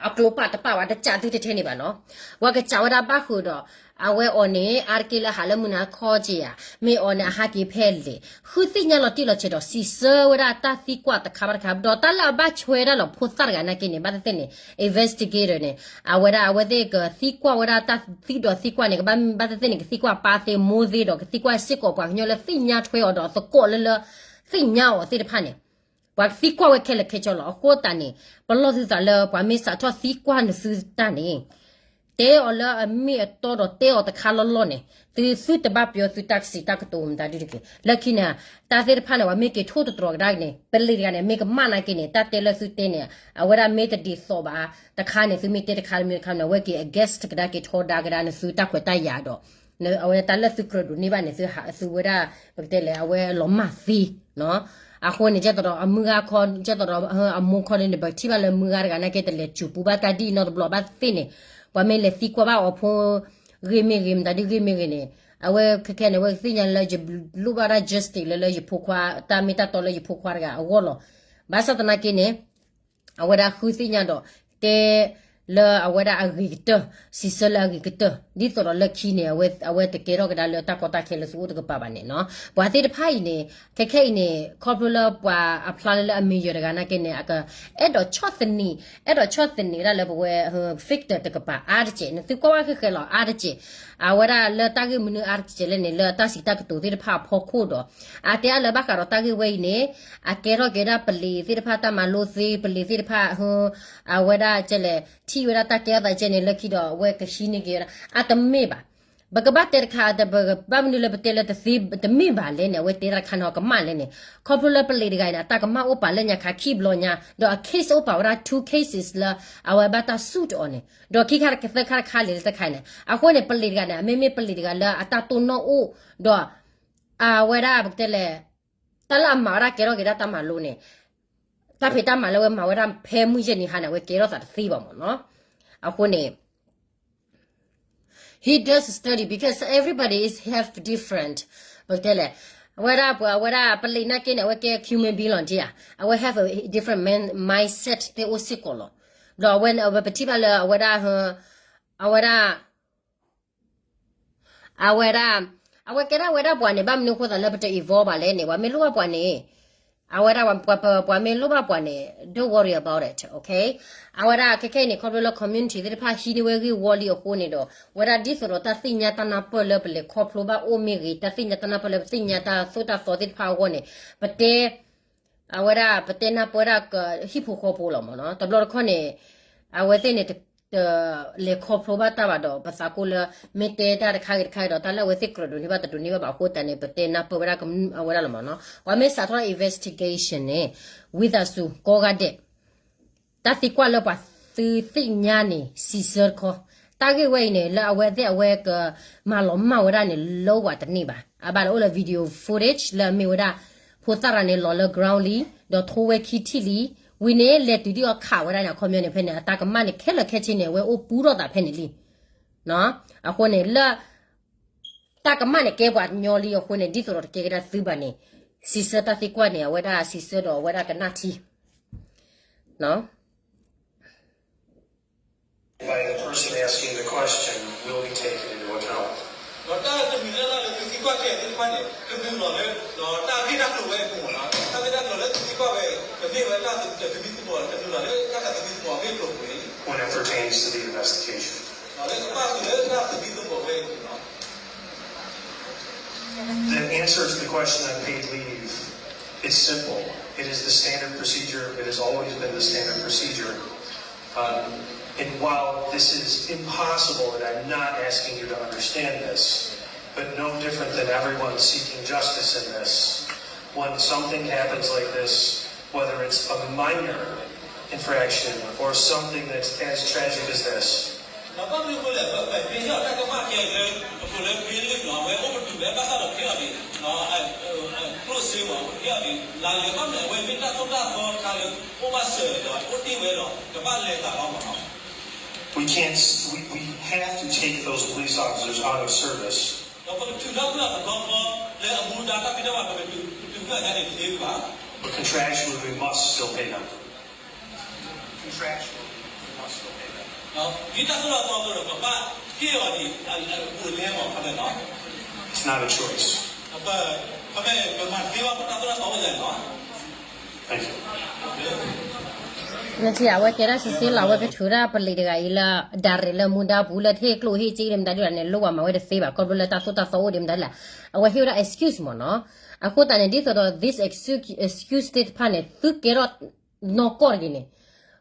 အကျိၤပာ်တပာ်ဘၣ် တစးသုတထဲန့ၣ်ဘၣ်နီၤ, ပှၤကစးဝဲဒၣ်ဘၣ်ဃုာ်ဒီး အဝဲအီၤန့ၣ် အါတက့ၢ်လၢအဟးလၢမုၢ်နၤခီက့ၤဧါ, မ့ၢ်အီၤန့ၣ် အဟးက့ၤဖဲလဲၣ်, ဃုသ့ၣ်ညါလီၤတံၢ်လီၤဆဲးဒီး စံးဆၢဝဲဒၣ်တၢ်သံကွၢ်တခါဘၣ်တခါ ဒီးတၢ်လၢအဘၣ်ဆွဲဒၣ်လီၤဖိသၣ်တဂၤနာ်က့န့ၣ် ဘၣ်သ့ၣ်သ့ၣ်န့ၣ် investigator န့ၣ် အဝဲဒၣ်အဝဲသ့ၣ်ကသံကွၢ်ဝဲဒၣ်တၢ်သံဒီးသံကွၢ်န့ၣ် ကဘၣ်သ့ၣ်သ့ၣ်န့ၣ် ကသံကွၢ်ပၢ်သ့ၣ်မိၢ်သ့ၣ်ဒီး ကသံကွၢ်စ့ၢ်ကီးပှၤကညီလၢသ့ၣ်ညါထွဲအီၤဒီးသကိးလၢလၢ သ့ၣ်ညါအီၤသ့ၣ်တဖၣ်န့ၣ် ပှၤကသံကွၢ်ဝဲခဲလၢာ်ခဲဆ့လီၤ. အဃိသတးန့ၣ် ပလီၢ်သုသးလၢပှၤမ့ၢ်စးထီၣ်သံကွၢ်နသုတၢ်န့ၣ် တဲအီၤလၢအမ့ၢ်အတီဒီးတဲအီၤတခါလီၢ်လီၢ်န့ၣ် သုသုတဘၣ်ပျီသုတၢ်ကစံးတၢ်ကတိၤမတၤဒုတက့ၢ်. လၢခံန့ၣ် တၢ်သ့ၣ်တဖၣ်န့ၣ် ပှၤမ့ၢ်က့ၤထိၣ်သတြီၤကဒါက့ၤန့ၣ် ပလံၤတဂၤန့ၣ် မ့ၢ်ကမၣ်နာ်က့န့ၣ် တၢ်တဲလၢသုတဲန့ၣ် အဝဲဒၣ်မ့ၢ်တဒ်သိးဘၣ် တခါန့ၣ် သုမ့ၢ်တဲတခါတမံၤတခါန့ၣ် အဝဲက့ၤ against ကဒါက့ၤထီဒါကဒါနသုတၢ်ခွဲးတၢ်ယာ်ဒီး အဝဲတၢ်လၢသုကြၢးဒိးန့ၢ်ဘၣ်န့ၣ် သုဝဲဒၣ် ပကတဲလဲၣ် အဝဲလီၤမၢ်သ့ အဃိန့ၣ် ကဲသိးဒီးအမုၢ်ဂၤခီ ကဲသိးဒီးအမိၢ်ခီန့ၣ် ပထံၣ်ဘၣ်လၢမုၢ်ဂၤတဂၤနာ်က့ တလဲၤစူၤပူၤဘၣ်တၢ်ဒ်အံၤနီတဘျီဘၣ်သ့ၣ်န့ၣ် ပှၤမ့ၢ်လဲၤသံကွၢ်ဘၣ်အီၤဖိ ဂ့ၢ်မ့ၢ်ဂ့ၤ မတၤဒုဂ့ၢ်မ့ၢ်ဂ့ၤန့ၣ် အဝဲခဲခဲန့ၣ် အဝဲသ့ၣ်ညါလၢယလိၣ်ဘၣ်ဒၣ် justice လၢလၢယဖိခွါ တၢ်မ့ၢ်တၢ်တီလၢယဖိခွါတဂၤအဂီၢ်လီၤ. ဘၣ်ဆၣ်သနာ်က့န့ၣ် အဝဲဒၣ်ဃုသ့ၣ်ညါဒီး တဲလၢအဝဲဒၣ်အဂ့ၤကတၢၢ် စံးဆၢလၢအဂ့ၤကတၢၢ် ဒ်သိးဒီးလၢခံန့ၣ် အဝဲ အဝဲတကဲထီၣ်ကဒါလၢတၢ်ကီတၢ်ခဲလၢသုအိၣ်တကပၤဘၣ်န့ၣ်နီၤ. ပှၤသ့ၣ်တဖၣ်အံၤန့ၣ် ခဲခဲအံၤန့ၣ် ခီဖျိလၢပှၤအဖျါလၢလၢအမံၤယၢၤတဂၤနာ်က့န့ၣ် အကအဲၣ်ဒိးဆီၣ်သနံး အဲၣ်ဒိးဆီၣ်သနံးဝဲဒၣ်လၢပဝဲ victim တကပၤအါတက့ၢ်န့ၣ် သုကွၢ်ဝဲဃဲဃဲလီၤအါတက့ၢ် အဝဲဒၣ်လၢတၢ်ဂ့ၢ်မနုၤအါတက့ၢ်လဲၣ်န့ၣ် လၢတၢ်စံးတၢ်ကတိၤသ့ၣ်တဖၣ်အဖီခိၣ်ဒီး အတဲအါလၢဘၣ်ဃးဒီးတၢ်ဂ့ၢ်ဝဲအံၤန့ၣ် အကဲထီၣ်က့ၤဝဲဒၣ်ပလံၤသ့ၣ်တဖၣ်တၢ်မၤလိသ့ ပလံၤသ့ၣ်တဖၣ် အဝဲဒၣ်ကဲလဲၣ် ထံၣ်ဝဲဒၣ်တၢ်ကဲထီၣ်သးကဲန့ၣ် လၢခံဒီးအဝဲကဟံးန့ၢ်က့ၤဝဲဒၣ် အတမ့ၢ်ဘၣ်. ပကဘၣ်တဲတခါ ဘၣ်မနုၤလၢပတဲလၢတမ့ၢ်ဘၣ်လဲၣ်န့ၣ် အဝဲတဲတၢ်တခါန့ၣ် အကမၣ်လဲၣ်န့ၣ် ခီဖျိလၢပလံၤတဂၤအံၤန့ၣ် အတၢ်ကမၣ်အိၣ်ပာ်လၢညါခါခံဘျီညါ ဒီးအ case အိၣ်ပာ်ဝဲဒၣ် two cases လၢအဝဲဘၣ်တၢ် suit အီၤန့ၣ် ဒီးခံခါတခါသၢခါတခါလဲၣ်လၢတခါန့ၣ် အဃိန့ၣ် ပလံၤတဂၤန့ၣ် အမ့မ့ၢ်ပလံၤတဂၤလၢအတၢ်တိၢ်နီၣ်အိၣ် ဒီး အဝဲဒၣ်ပကတဲလဲၣ် တၢ်လၢအမၤဝဲဒၣ်ကဲထီၣ်က့ၤဒၣ်တၢ်မၤလိန့ၣ် တၢ်ဖံးတၢ်မၤလၢအဝဲမၤဝဲဒၣ်ဖဲမုၢ်ယဲၢ်နံၤဟါန့ၣ် အဝဲကဲထီၣ်သးတသ့ဘၣ်မ့ၢ်နီၤ. အဃိန့ၣ် he does study because everybody is have different ပကတဲလဲၣ် အဝဲဒၣ်ပှၤအဝဲဒၣ်ပလံၤနာ်က့န့ၣ် အဝဲကဲ human being လီၤဒ်ဧါ အဝဲ have a different man- mindset သ့ၣ်အိၣ်စ့ၢ်ကီးလီၤ. ဒီးအဝဲပထံၣ်ဘၣ်လၢအဝဲဒၣ် အဝဲဒၣ် အဝဲဒၣ် အဝဲကဲဒၣ်ဝဲဒၣ်ပှၤန့ၣ် ဘၣ်မနုၤအဃိသးလၢပတ involve ဘၣ်လဲၣ်န့ၣ် ပှၤမ့ၢ်လိၣ်ဘၣ်ပှၤန့ၣ် အဝဲဒၣ် ပှၤမ့ၢ်လိၣ်ဘၣ်ပှၤန့ၣ် don't worry about it, okay. အဝဲဒၣ်ခဲခဲအံၤန့ၣ် ခီဖျိလၢ community သ့ၣ်တဖၣ်ဟံးန့ၢ်ဝဲဂ့ၢ်ဝီလံအဃိန့ၣ်ဒီး ဝဲဒၣ်ဒ်သိးဒီးတၢ်သ့ၣ်ညါတၢ်နၢ်ပၢၢ်လၢပလဲၤခီဖျိဘၣ်အိၣ်မ့ၢ်ဂ့ၤ တၢ်သ့ၣ်ညါတၢ်နၢ်ပၢၢ်လၢပသ့ၣ်ညါတၢ်သိၣ်တၢ်သီသ့ၣ်တဖၣ်အဂီၢ်န့ၣ် ပတဲ အဝဲဒၣ်ပတဲနၢ်ပၢၢ်ဝဲဒၣ်ကဟံၣ်ဖိဃီဖိလီၤမ့ၢ်နီၤ. တဘျီတခီၣ်န့ၣ် အဝဲသ့ၣ်န့ၣ် တလဲၤခီဖျိဘၣ်တၢ်ဘၣ်ဒီး ပသးကိၢ်လၢ မ့ၢ်တဲတၢ်တခါဂ့ၤတခါဂ့ၤဒီး တၢ်လၢအဝဲသ့ၣ်ကြၢးဒိးန့ၢ်ဘၣ်တဒိးန့ၢ်ဘၣ်ဘၣ်အဃိသတးန့ၣ် ပတဲနၢ်ပၢၢ်ဝဲဒၣ်အဝဲဒၣ်လီၤမ့ၢ်နီၤ. ပှၤမ့ၢ်စးထီၣ် investigation န့ၣ် ဝံသးစူၤကိးဂၤဒဲး တၢ်သံကွၢ်လၢပှၤသုသ့ၣ်ညါန့ၣ် စံးဆၢတခီ, တၢ်ဂ့ၢ်ဝဲအံၤန့ၣ် လၢအဝဲသ့ၣ်အဝဲကမၤလီၤမၢ်ဝဲဒၣ်န့ၣ် လၢဝဲတန့ၢ်ဘၣ်. အဘၣ်လၢအိၣ်လၢ video footage လၢအမ့ၢ်ဝဲဒၣ် ဖိသၣ်တဂၤန့ၣ်လီၤလၢ ground လံ, ဒီးထိဝဲခံထံၣ်လံ, ဝံၤန့ၣ် လဲၤတုၤဒံးအီၤခးဝဲဒၣ်န့ၣ် အခီပညီန့ၣ် ဖဲန့ၣ် အတၢ်ကမၣ်န့ၣ် ခဲလၢာ်ခဲဆ့န့ၣ် အဝဲအိၣ်ပူထီၣ်သးဖဲန့ၣ်လံ. အဃိန့ၣ်လၢ တၢ်ကမၣ်န့ၣ်ကဲပှၤကညီလံအဃိန့ၣ် ဒ်သိးဒီးတကဲကဒါသုဘၣ်န့ၣ် စံးဆၢတၢ်သံကွၢ်န့ၣ် အဝဲဒၣ်စံးဆၢဒီးအဝဲဒၣ်ကနၣ်ထံ by the person asking the question will be taken into account. ဒီးတၢ်တမံၤလၢ်လၢ်လၢသုသံကွၢ်ကဲသ့ၣ်တဖၣ်န့ၣ် ကမ့ၢ်လီၤလၢ ဒီးတၢ်ဂ့ၢ်တၢ်ကျိၤဝဲအပူၤမ့ၢ်နီၤ, တၢ်ဂ့ၢ်တၢ်ကျိၤလၢသုသံကွၢ်ဝဲ ကမ့ၢ်ဝဲတၢ်သမံသမိး ကမ့ၢ်လီၤလၢတၢ်သမံသမိးအဂ့ၢ်အကျိၤပူၤန့ၣ် when it pertains to the investigation. ဒီးလၢကဘၣ်ဃုာ်လၢတၢ်သမံသမိးဝဲအပူၤနီၤ The answer to the question on paid leave is simple. It is the standard procedure. It has always been the standard procedure. Um, and while this is impossible, and I'm not asking you to understand this, but no different than everyone seeking justice in this, when something happens like this, whether it's a minor infraction or something that's as tragic as this, ဒီးဘၣ်မနုၤအဃိလဲၣ် ပမ့ၢ်ဟ့ၣ်အီၤတၢ်ကမၣ်ခဲလၢ အဃိလၢ ပ့လ့ၣ်နီၤ အဝဲအိၣ်ပတုာ်ဝဲဘၣ်ဃးဒီးခဲအံၤန့ၣ် ကျိၣ်စ့မ့ၢ် ခဲအံၤန့ၣ် လၢလဲၤဘၣ်မ့ၢ် အဝဲမ့ၢ်တၢ်သိၣ်တၢ်သီတခါလၢအိၣ်ဘၣ်စၢၤဒီးအိၣ်တ့ၢ်ဝဲဒီး ကဘၣ်လဲၤသးလီၤမ့ၢ်နီၤ We can't, we, we have to take those police officers out of service. ဒီးပကထုးထီၣ်ကွံာ်အီၤတဘျီဃီ လၢအမူဒါတၢ်ဖံးတၢ်မၤ ပကထုးကွံာ်အီၤညါန့ၣ်တသ့ဘၣ် But contractually, we must still pay them. Contractually, we must still pay them. ဒ်တၢ်သိၣ်တၢ်သီအသိးဒီး ပဘၣ်ဟ့ၣ်အီၤဒ်အပူၤအလဲမ့ၢ် ခီပညီ It's not a choice. ပမၤတသ့ဘၣ် ပတၢ်သိၣ်တၢ်သီအိၣ်လဲၣ်နီၤ Thank you. နထံၣ်အဝဲကဲဒၣ်စံးဆၢလီၤ အဝဲကထုးဒၣ်ပလံးတဂၤအံၤလၢ direct လၢမူဒါပူၤလၢထံၣ်ကျိၣ်ဟ့ၣ်က့ဒီးမတၤဒုးန့ၣ် လိၣ်ဝဲမၤဝဲတသ့ဘၣ် ခီဖျိလၢတၢ်သိၣ်တၢ်သီအိၣ်ဒီးမတၤဒုးလဲၣ် အဝဲဟ့ၣ်ဝဲဒၣ် excuse မ့ၢ်နီၤ အဃိသတးန့ၣ် ဒ်သိးဒီး this excuse, excuse သ့ၣ်တဖၣ်န့ၣ် သုကဲထီၣ်နီၢ်ကီၢ်တဂ့ၤန့ၣ်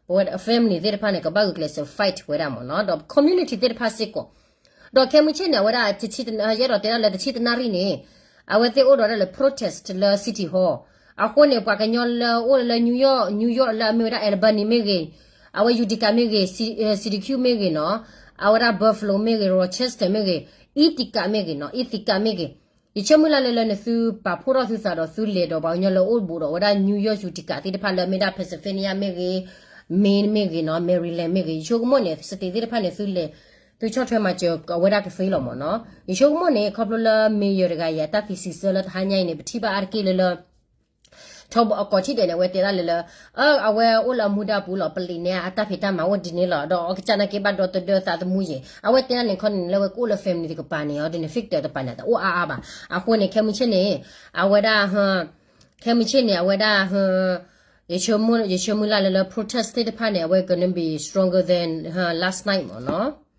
ပဝဲ family သ့ၣ်တဖၣ်န့ၣ် ကဘၣ်ဂုာ်ကျဲးစၢး fight ဝဲဒၣ်မ့ၢ်နီၤ ဒီး community သ့ၣ်တဖၣ်စ့ၢ်ကီး ဒီးခဲမုၢ်ဆ့ၣ်န့ၣ် အဝဲဒၣ် ယအဲၣ်ဒိးတဲဒၣ်လၢတဆံတနၣ်ရံၣ်န့ၣ် အဝဲသ့ၣ်အိၣ်ဒီးဒၣ်လၢ protest လၢ City Hall အဃိန့ၣ် ပှၤကညီလၢအိၣ်လၢ New York, New York လၢအမ့ၢ်ဝဲဒၣ် Albany မ့ၢ်ဂ့ၤ, အဝဲ Utica မ့ၢ်ဂ့ၤ, Syracuse မ့ၢ်ဂ့ၤနီၤ, အဝဲဒၣ် Buffalo မ့ၢ်ဂ့ၤ, Rochester မ့ၢ်ဂ့ၤ, Ithaca မ့ၢ်ဂ့ၤနီၤ, Ithaca မ့ၢ်ဂ့ၤ, ယဆၢမုၢ်လၢ်လၢလၢနသုပာ်ဖှိၣ်ထီၣ်သုသးဒီးသုလဲၤဒီးပှၤကညီလၢအိၣ်ဘူးဒီးဝဲဒၣ် New York, Utica သ့ၣ်တဖၣ်လၢအမ့ၢ်ဒၣ် Pennsylvania မ့ၢ်ဂ့ၤ, Maine မ့ၢ်ဂ့ၤနီၤ, Maryland မ့ၢ်ဂ့ၤ, ယဆိကမိၣ်န့ၣ် state သ့ၣ်တဖၣ်န့ၣ် သုလဲၤ သုဆီၣ်ထွဲမၤစၢၤအဝဲဒၣ်ကသ့လီၤမ့ၢ်နီၤ. ယဆိကမိၣ်န့ၣ် ခီဖျိလၢ mayor တဂၤအံၤ အတၢ်သံစံးဆၢလၢတဟါညါအံၤန့ၣ် ပထံၣ်ဘၣ်အါတက့ၢ်လၢလၢ ထီဘိအကိးထံၣ်ဒဲးန့ၣ် အဝဲတဲဒၣ်လၢလၢ အ အဝဲအိၣ်လၢအမူဒါပူၤလီၤ ပလံးန့ၣ် အတၢ်ဖံးတၢ်မၤအိၣ်ဒ်န့ၣ်လီၤ ဒီးအကစၢ်နာ်က့ဘၣ်ဒီသဒၢသးသမူယဲၢ် အဝဲတဲဒၣ်န့ၣ်ခီန့ၣ် လၢအဝဲကအိၣ်လၢ family တကပၤန့ၣ် အီၤဒ်န့ၣ် factor တပၤန့ၣ် တအိၣ်အါအါဘၣ်. အဃိန့ၣ် ခဲမုၢ်ဆ့ၣ်န့ၣ် အဝဲဒၣ် ခဲမုၢ်ဆ့ၣ်န့ၣ် အဝဲဒၣ် ယဆၢမုၢ်လၢ်လၢလၢ protest သ့ၣ်တဖၣ်န့ၣ် အဝဲ gonna be stronger than last night မ့ၢ်နီၤ.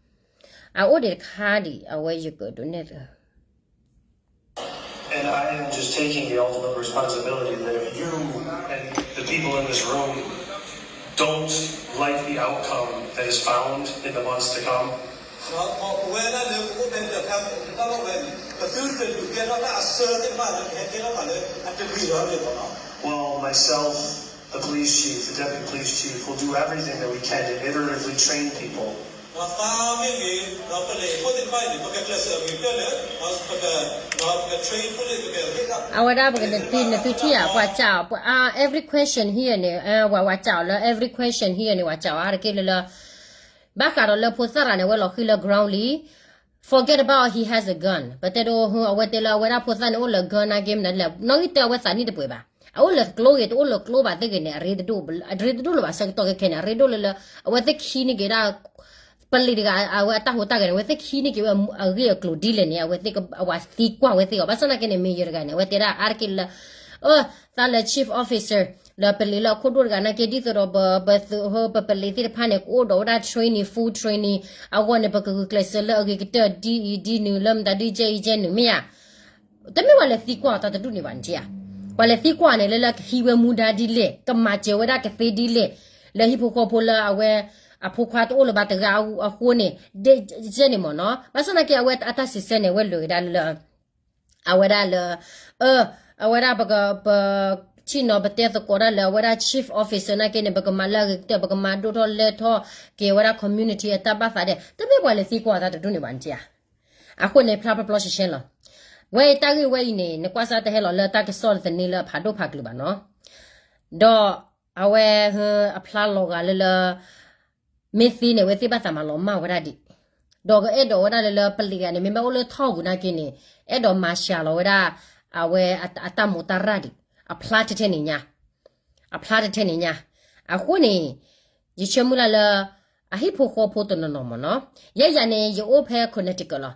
အအိၣ်ဒံးတခါဒံး အဝဲယကဒိးနဲၣ် And I am just taking the ultimate responsibility that if you and the people in this room don't like the outcome that is found in the months to come, ဒီးပဝဲဒၣ်လၢပအိၣ်ဖဲတၢ်တၢ်လီၢ်ဝဲန့ၣ် ပသုတဒုးကဲထီၣ်တၢ်အဆၢသ့ၣ်တဖၣ်လၢကဟဲကဲထီၣ်သးလၢအတဂ့ၤလီၤန့ၣ်လီၤ. Well, myself, the police chief, the deputy police chief will do everything that we can to iteratively train people ဒီးသးမ့ၢ်ဂ့ၤ, ဒီးပလဲၤဖိသ့ၣ်တဖၣ်အံၤန့ၣ် ပကကျဲးစၢးအဂ့ၤကတၢၢ်လၢ ပက ပက train ဖိသ့ၣ် ပက အဝဲဒၣ်ပကနသုထံၣ်ဧါ ပှၤစံးအီၤ ပှၤ every question here န့ၣ် ဝဲ ပှၤစံးအီၤလၢ every question here န့ၣ် ပှၤစံးအီၤအါတက့ၢ်လၢလၢ ဘၣ်ဃးဒီးလၢဖိသၣ်ရၤန့ၣ် အဝဲလီၤဃံၤလၢ ground လံ forget about he has a gun ပတဲဒိ အဝဲတဲလၢအဝဲဒၣ်ဖိသၣ်န့ၣ်အိၣ်လၢ gun နာ်က့မနုၤလဲၣ် နီၣ်ဂံၢ်တၢအဝဲသးနံၣ်တပှဲၤဘၣ် အအိၣ်လၢကျိဂ့ၤ တအိၣ်လၢကျိဘၣ်သ့ၣ်ဂ့ၤန့ၣ် အရ့တဒိၣ် အရ့တဒိၣ်လၢၤဘၣ်ဆၢကတီၢ်ခဲခဲန့ၣ် အရ့ဒိၣ်လၢလၢ အဝဲသ့ၣ်ခံန့ၢ်က့ၤဒၣ် ပလံးတဂၤ အဝဲအတၢ်ဟူးတၢ်ဂဲၤန့ၣ် အဝဲသ့ၣ်ခံန့ၢ်က့ၤဝဲအဂ့ၢ်အကျိၤဒ်လဲၣ်န့ၣ် အဝဲသ့ၣ်က အဝဲသံကွၢ်ဝဲသ့ၣ်အီၤ ဘၣ်ဆၣ်သနာ်က့န့ၣ် mayor တဂၤန့ၣ် အဝဲတဲဒၣ်အါတက့ၢ်လၢ အ သးလၢ chief officer လၢပလံးလၢအခိၣ်ဒိၣ်တဂၤနာ်က့ ဒ်သိးဒီးပ ပသုးဟၢ ပပလံးသ့ၣ်တဖၣ်န့ၣ် ကအိၣ်ဒီးဝဲဒၣ် training, full training အဂီၢ်န့ၣ် ပကဂုာ်ကျဲးစၢးလၢအဂ့ၤကတၢၢ် ဒ်အံၤဒ်နုၤလၢမတၤဒ်ကဲအံၤကဲနုၤ မ့ၢ်ဧါ တမ့ၢ်ပှၤလဲၤသံကွၢ်အီၤတၢ်တဒူၣ်န့ၣ်ဘၣ်နထံၣ်ဧါ. ပှၤလဲၤသံကွၢ်န့ၣ် လၢလၢကဟံးဝဲမူဒါဒ်လဲၣ် ကမၤစၢၤဝဲဒၣ်ကသ့ဒ်လဲၣ် လၢဟံၣ်ဖိဃီဖိလၢအဝဲ အဖိခွါတအိၣ်လၢၤဘၣ်တဂၤအဃိန့ၣ် ဒ်န့ၣ်မ့ၢ်နီၤ ဘၣ်ဆၣ်သနာ်က့ အဝဲအတၢ်စံးဆၢန့ၣ် အဝဲလဲၤဝဲဒၣ်လၢ အဝဲဒၣ်လၢ အ အဝဲဒၣ်ပက ပ ထံၣ်နီၤ ပတဲသကိးဒၣ်လၢအဝဲဒၣ် chief officer နာ်က့န့ၣ် ပကမၤလၢအဂ့ၤကတၢၢ် ပကမၤဒိၣ်ထီၣ်လဲၢ်ထီၣ်က့ၤဝဲဒၣ် community အတၢ်ဘၣ်သးဒဲး တမ့ၢ်ပှၤလဲၤသံကွၢ်အီၤတၢ်တဒူၣ်န့ၣ်ဘၣ်နထံၣ်ဧါ. အဃိန့ၣ် ဖျါဖျီဖျီရှဲရှဲလီၤ. ဝဲအံၤတၢ်ဂ့ၢ်ဝဲအံၤန့ၣ် နကွၢ်စၢ်တဟဲလီၤလၢတၢ်ကစီၣ်သန့လၢအဖးဒိၣ်ဖးကလုာ်ဘၣ်နီၤ. ဒီးအဝဲ အဖျါလီၤဂာ်လၢလၢ မ့ၢ်သ့န့ၣ် အဝဲသ့ၣ်ဘၣ်သးမၤလီၤမၢ်ဝဲဒၣ်ဒံး. ဒီးကအဲၣ်ဒိးဝဲဒၣ်လၢလၢပလံးဂၤန့ၣ် မ့မ့ၢ်အိၣ်လၢထီၣ်ပူၤနာ်က့န့ၣ် အဲၣ်ဒိးမၤစှၤလီၤဝဲဒၣ် အဝဲအတၢ်မူးတၢ်ရၢ်ဒံး အဖျါထဲထဲန့ၣ်ညါ, အဖျါထဲထဲန့ၣ်ညါ. အဃိန့ၣ် ယဆၢမုၢ်လၢ်လၢ အဟံၣ်ဖိဃီဖိတနီၤနီၤမ့ၢ်နီၤ, ယဲယၤန့ၣ် ယအိၣ်ဖဲ Connecticut လီၤ.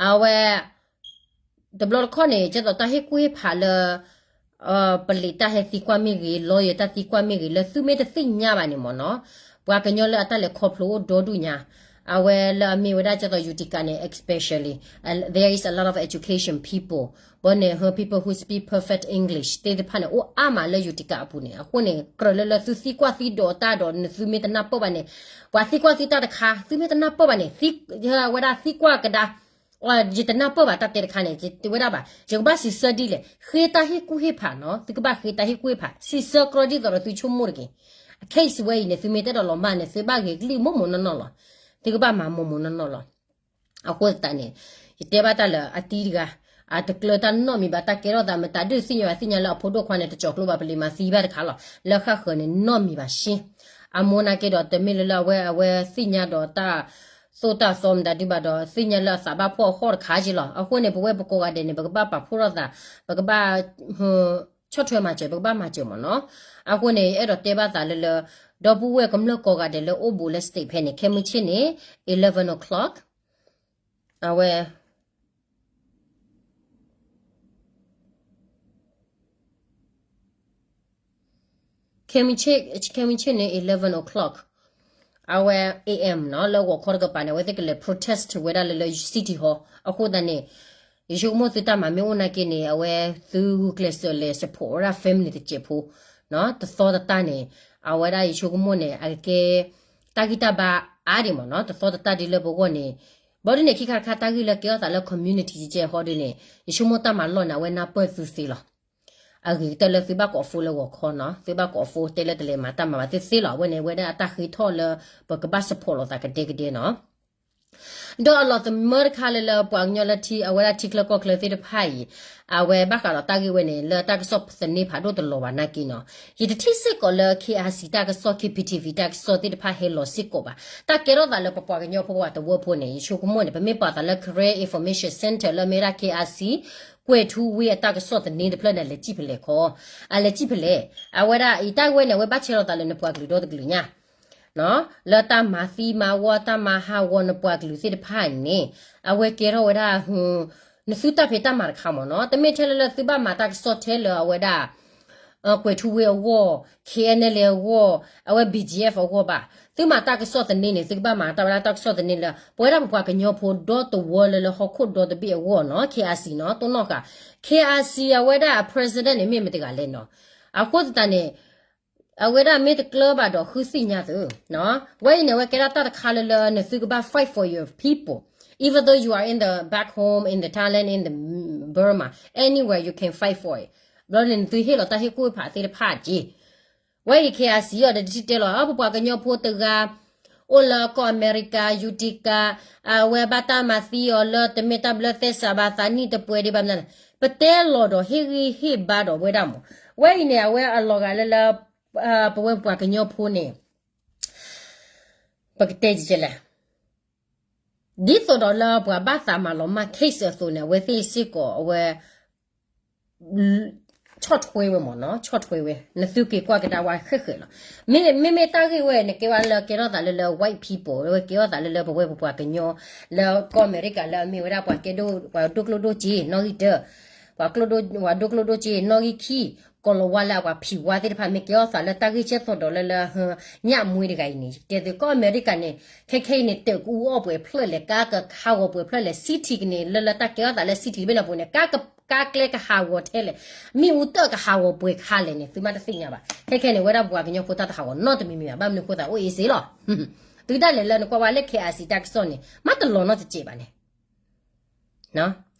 အဝဲ တဘျီတခီၣ်န့ၣ် ကဲသိးတၢ်ဟ့ၣ်ကူၣ်ဟ့ၣ်ဖးလၢ ပလံးတၢ်ဟဲသံကွၢ်မ့ၢ်ဂ့ၤ, lawyer တၢ်သံကွၢ်မ့ၢ်ဂ့ၤ လၢသုမ့ၢ်တသ့ၣ်ညါဘၣ်န့ၣ်မ့ၢ်နီၤ, ပှၤကညီလၢအတၢ်လဲၤခီဖျိအိၣ်ဒီဒူၣ်ညါ, အဝဲလၢအမ့ၢ်ဝဲဒၣ်ကဲသိး Utica န့ၣ် especially, there is a lot of education people, ဘၣ်န့ၣ် people who speak perfect English သ့ၣ်တဖၣ်န့ၣ် အိၣ်အါမးလၢ Utica အပူၤန့ၣ်. အဃိန့ၣ် ကြၢးလၢလၢသုသံကွၢ်သံဒိးတၢ်ဒီး နသုမ့ၢ်တနၢ်ပၢၢ်ဘၣ်န့ၣ်, ပှၤသံကွၢ်သံတၢ်တခါ သုမ့ၢ်တနၢ်ပၢၢ်ဘၣ်န့ၣ် ဝဲဒၣ်သံကွၢ်ကဒါ ယတနၢ်ပၢၢ်ဘၣ်တၢ်တဲတခါန့ၣ် ယတဲဝဲဒၣ်ဘၣ်, ယကဘၣ်စံးဆၢဒ်လဲၣ်, ဃ့တၢ်ဟ့ၣ်ကူၣ်ဟ့ၣ်ဖးနီၤ, သုကဘၣ်ဃ့တၢ်ဟ့ၣ်ကူၣ်ဟ့ၣ်ဖး စံးဆၢကြီဒ်သိးဒီးသုဆိကမိၣ်တက့ၢ်. အ case ဝဲအံၤန့ၣ် သုမ့ၢ်တအဲၣ်ဒိးလီၤမၢ်န့ၣ် သုဘၣ်ဂ့ၤကလံၣ်မိၢ်မိၢ်နီၢ်နီၢ်လီၤ. သုကဘၣ်မၤမိၢ်မိၢ်နီၢ်နီၢ်လီၤ. အဃိသတးန့ၣ် ယတဲဘၣ်တၢ်လၢအတံၤတဂၤ အတကျၢၤတၢ်နီတမံၤဘၣ်, တၢ်ကဲထီၣ်သးမတၤဒုးသ့ၣ်ညါဘၣ်သ့ၣ်ညါလၢအဖိဒိၣ်ခွါန့ၣ် တကၠီၤကျိဘၣ် ပလံးမၤသံဘၣ်တခါလီၤ. လၢဃၣ်ဃၢၤန့ၣ် နီတမံၤဘၣ်ရှ့. အမိၢ်နာ်က့ဒီး တမ့ၢ်လၢလၢအဝဲ အဝဲသ့ၣ်ညါဒီးတၢ်သိၣ်တၢ်သီမတၤဒုးဘၣ်ဒီး သ့ၣ်ညါလၢအသးဘၣ်ဖှီၣ်အဃိတခါက့လီၤ. အဃိန့ၣ် ပဝဲပကိးဂၤဒဲးန့ၣ် ပကဘၣ်ပာ်ဖှိၣ်ထီၣ်သး, ပကဘၣ် ဆီၣ်ထွဲမၤစၢၤ, ပကဘၣ်မၤစၢၤမ့ၢ်နီၤ. အဃိန့ၣ် ယအဲၣ်ဒိးတဲဘၣ်သးလၢလၢ ဒီပုၢ်ဝဲၢ်ကမျၢၢ်ကိးဂၤဒဲးလၢအိၣ်ဘူးလၢ state ဖဲန့ၣ် ခဲမုၢ်ဆ့ၣ်န့ၣ် eleven o'clock, အဝဲ ခဲမုၢ်ဆ့ၣ်, ခဲမုၢ်ဆ့ၣ်န့ၣ် eleven o'clock, အဝဲ A M နီၤ, လၢဂီၤခီတကပၤန့ၣ် အဝဲသ့ၣ်ကလဲၤ protest ဝဲဒၣ်လၢလၢ city hall. အဃိသတးန့ၣ် ယဆိကမိၣ်သုတၢ်မၤမ့ၢ်အိၣ်နာ်က့န့ၣ် အဝဲသုဂုာ်ကျဲးစၢးလဲၤ support ဝဲဒၣ် family တစဲးဖိ တသီတတၢ်န့ၣ် အဝဲဒၣ်ယဆိကမိၣ်န့ၣ် အကကဲ တၢ်ဂံၢ်တၢ်ဘါအါဒံးမ့ၢ်နီၤ, တသီတတၢ်ဒ်လၢပဂီၢ်န့ၣ်. ဘၣ်ဒ်န့ၣ် ခံခါတခါ တၢ်ဂ့ၢ်လၢကဲထီၣ်သးလၢ community ကဲဟီဒ်န့ၣ် ယဆိကမိၣ်တၢ်မၤလီၢ်န့ၣ် အဝဲနၢ်ပၢၢ်သုသ့လီၤ. အဂ့ၤကတၢၢ်လၢသုဘၣ်ကိး phone လၢဂီၤခီနီၤ, သုဘၣ်ကိး phone တဲလၢတလဲၤမၤတၢ်မၤဘၣ်သုသ့လီၤ. အဝဲန့ၣ် အဝဲဒၣ်အတၢ်ဃ့ထီၣ်လၢ ပကဘၣ် support လိာ်သးကဒဲကဒဲနီၤ. ဒီးအလီၤသမၢတခါလၢလၢပှၤကညီလၢထံ အဝဲဒၣ်ထံချၢကီၢ်ချၢသ့ၣ်တဖၣ်အံၤ အဝဲဘၣ်ဃးဒီးတၢ်ဂ့ၢ်ဝဲန့ၣ် လၢတၢ်ကစီၣ်သန့ဖးဒိၣ်တလီၤဘၣ်နာ်က့နီၤ. ယတထံၣ်စ့ၢ်ကီးလၢ K R C တၢ်ကစီၣ် K P T V တၢ်ကစီၣ်သ့ၣ်တဖၣ်ဟဲလီၤစ့ၢ်ကီးဘၣ်. တၢ်ကဲထီၣ်သးလၢပပှၤကညီဖိပှၤတဝၢဖိန့ၣ် ယဆိကမိၣ်န့ၣ် ပမ့ၢ်ပာ်သးလၢ Karen Information Center လၢအမ့ၢ်ဒၣ် K R C ကွဲၤထူဝ့အတၢ်ကစီၣ်သန့တဖျၢၣ်န့ၣ် အလဲၤစံၣ်ဖဲလဲၣ်ခီ, အလဲၤစံၣ်ဖဲလဲၣ်. အဝဲဒၣ်အံၤတၢ်ဂ့ၢ်ဝဲန့ၣ် အဝဲဘၣ်ဆဲးလီၤသးလၢနပှၤကလုာ်ဒီတကလုာ်ညါ လၢတၢ်မၤသံမၤဝီ တၢ်မၤဟးဂီၤနပှၤကလုာ်သ့ၣ်တဖၣ်န့ၣ် အဝဲကဲထီၣ်ဝဲဒၣ် နသုတၢ်ဖံးတၢ်မၤတခါမ့ၢ်နီၤ. တမ့ၢ်ထဲလၢလၢသုဘၣ်မၤတၢ်ကစီၣ်ထဲလၢအဝဲဒၣ် ကွဲၤထူဝ့အဂီၢ်, K N L A အဂီၢ်, အဝဲ B G F အဂီၢ်ဘၣ်. သုမၤတၢ်ကစီၣ်သန့န့ၣ် သုကဘၣ်မၤတၢ်ဝဲဒၣ်တၢ်ကစီၣ်သန့လၢ ပဝဲဒၣ်ပပှၤကညီဖိဒီတဝၢလၢလၢဟီၣ်ခိၣ်ဒီတဘ့ၣ်အဂီၢ်နီၤ. K R C နီၤ တိၢ်နီၣ်ဃာ် K R C အဝဲဒၣ်အ president န့ၣ် မ့ၢ်မတဂၤလဲၣ်နီၤ. အဃိသတးန့ၣ် အဝဲဒၣ်မ့ၢ်တကျၢၤဘၣ်ဒီးဃုသ့ၣ်ညါသု, ဝဲအံၤန့ၣ် အဝဲကဲဒၣ်တၢ်တခါလၢလၢနသုကဘၣ် fight for your people, even though you are in the back home, in the Thailand, in the Burma, anywhere you can fight for it. ဘျီန့ၣ်နသုဟ့ၣ်လီၤတၢ်ဟ့ၣ်ကူၣ်ဟ့ၣ်ဖးသ့ၣ်တဖၣ်က့ၤ ဝဲအံၤ K R C အီၤဒီးတထံၣ်တဲလီၤ ပပှၤကညီဖိတဂၤ အိၣ်လၢကီၢ်အမဲရကၤ Utica, အဝဲဘၣ်တၢ်မၤသံအီၤလၢတမ့ၢ်တၢ်ဘျၢသဲစးဘၣ် သးနံၣ်တပှဲၤဒံးဘၣ်မနုၤလဲၣ်. ပတဲလီၤဒီးဟ့ၣ်ဂံၢ်ဟ့ၣ်ဘါဒီးဝဲဒၣ်မး. ဝဲအံၤန့ၣ် အဝဲအလီၤဂာ်လၢလၢ ပဝဲပပှၤကညီဖိန့ၣ် ပကတဲကလဲၣ် ဒ်သိးဒီးလၢပှၤဘၣ်သးမၤလီၤမၢ် case အသိးန့ၣ် အဝဲသ့ၣ်စ့ၢ်ကီး အဝဲ ဆီၣ်ထွဲဝဲမ့ၢ်နီၤ, ဆီၣ်ထွဲဝဲ နသုက့ၤကွၢ်ကဒါဝဲဃဲးဃဲးလီၤ. မ့မ့ၢ်တၢ်ဂ့ၢ်ဝဲန့ၣ် ကဲဝဲလၢကဲထီၣ်သးလၢလၢ white people ဝဲကဲထီၣ်သးလၢလၢပဝဲပပှၤကညီ လၢကီၢ်အမဲရကၤလၢအမ့ၢ်ဝဲဒၣ်ပှၤကဲဒိၣ် ပှၤဒိၣ်ကျိၣ်ဒိၣ်စ့နီၣ်ဂံၢ်တၢ ပှၤဒိၣ်ကျိၣ်ဒိၣ်စ့နီၣ်ဂံၢ်ခံ ကီၤလၤဝါလၢအပှၤဖံးဝါသ့ၣ်တဖၣ် မ့ၢ်ကဲထီၣ်သးလၢတၢ်ဂ့ၢ်ဆၢထီၣ်ဒီးလၢလၢ ညၣ်မွေးတဂၤအံၤန့ၣ် ယတဲသု ကီၢ်အမဲရကၤန့ၣ် ခဲခဲအံၤန့ၣ် တၢးကအူအီၣ်ပှဲၤဖျၢၣ်လဲၣ် ကါကဟးဂီၤပှဲၤဖျၢၣ်လဲၣ် city ကန့ၣ် လၢလၢတၢ်ကဲထီၣ်သးလၢ city တဘ့ၣ်န့ၣ်အပူၤန့ၣ် ကါကကျဲကဟးဂီၤထဲလဲၣ် မ့ၣ်အူတၢ်ကဟးဂီၤပှဲၤခါလဲၣ်န့ၣ် သုမ့ၢ်တသ့ၣ်ညါဘၣ်. ခဲခဲန့ၣ် ဝဲဒၣ်ပပှၤကညီဖိတၢ်တဟးဂီၤနီတမံၤမံၤဘၣ် ဘၣ်မနုၤဃိသးအိၣ်အ့စ့လီၤ. သုဒၣ်လဲာ်လၢနကွၢ်ဝဲလၢ K R C တၢ်ကစီၣ်န့ၣ် မ့ၢ်တလီၤနီတစဲးဘၣ်န့ၣ်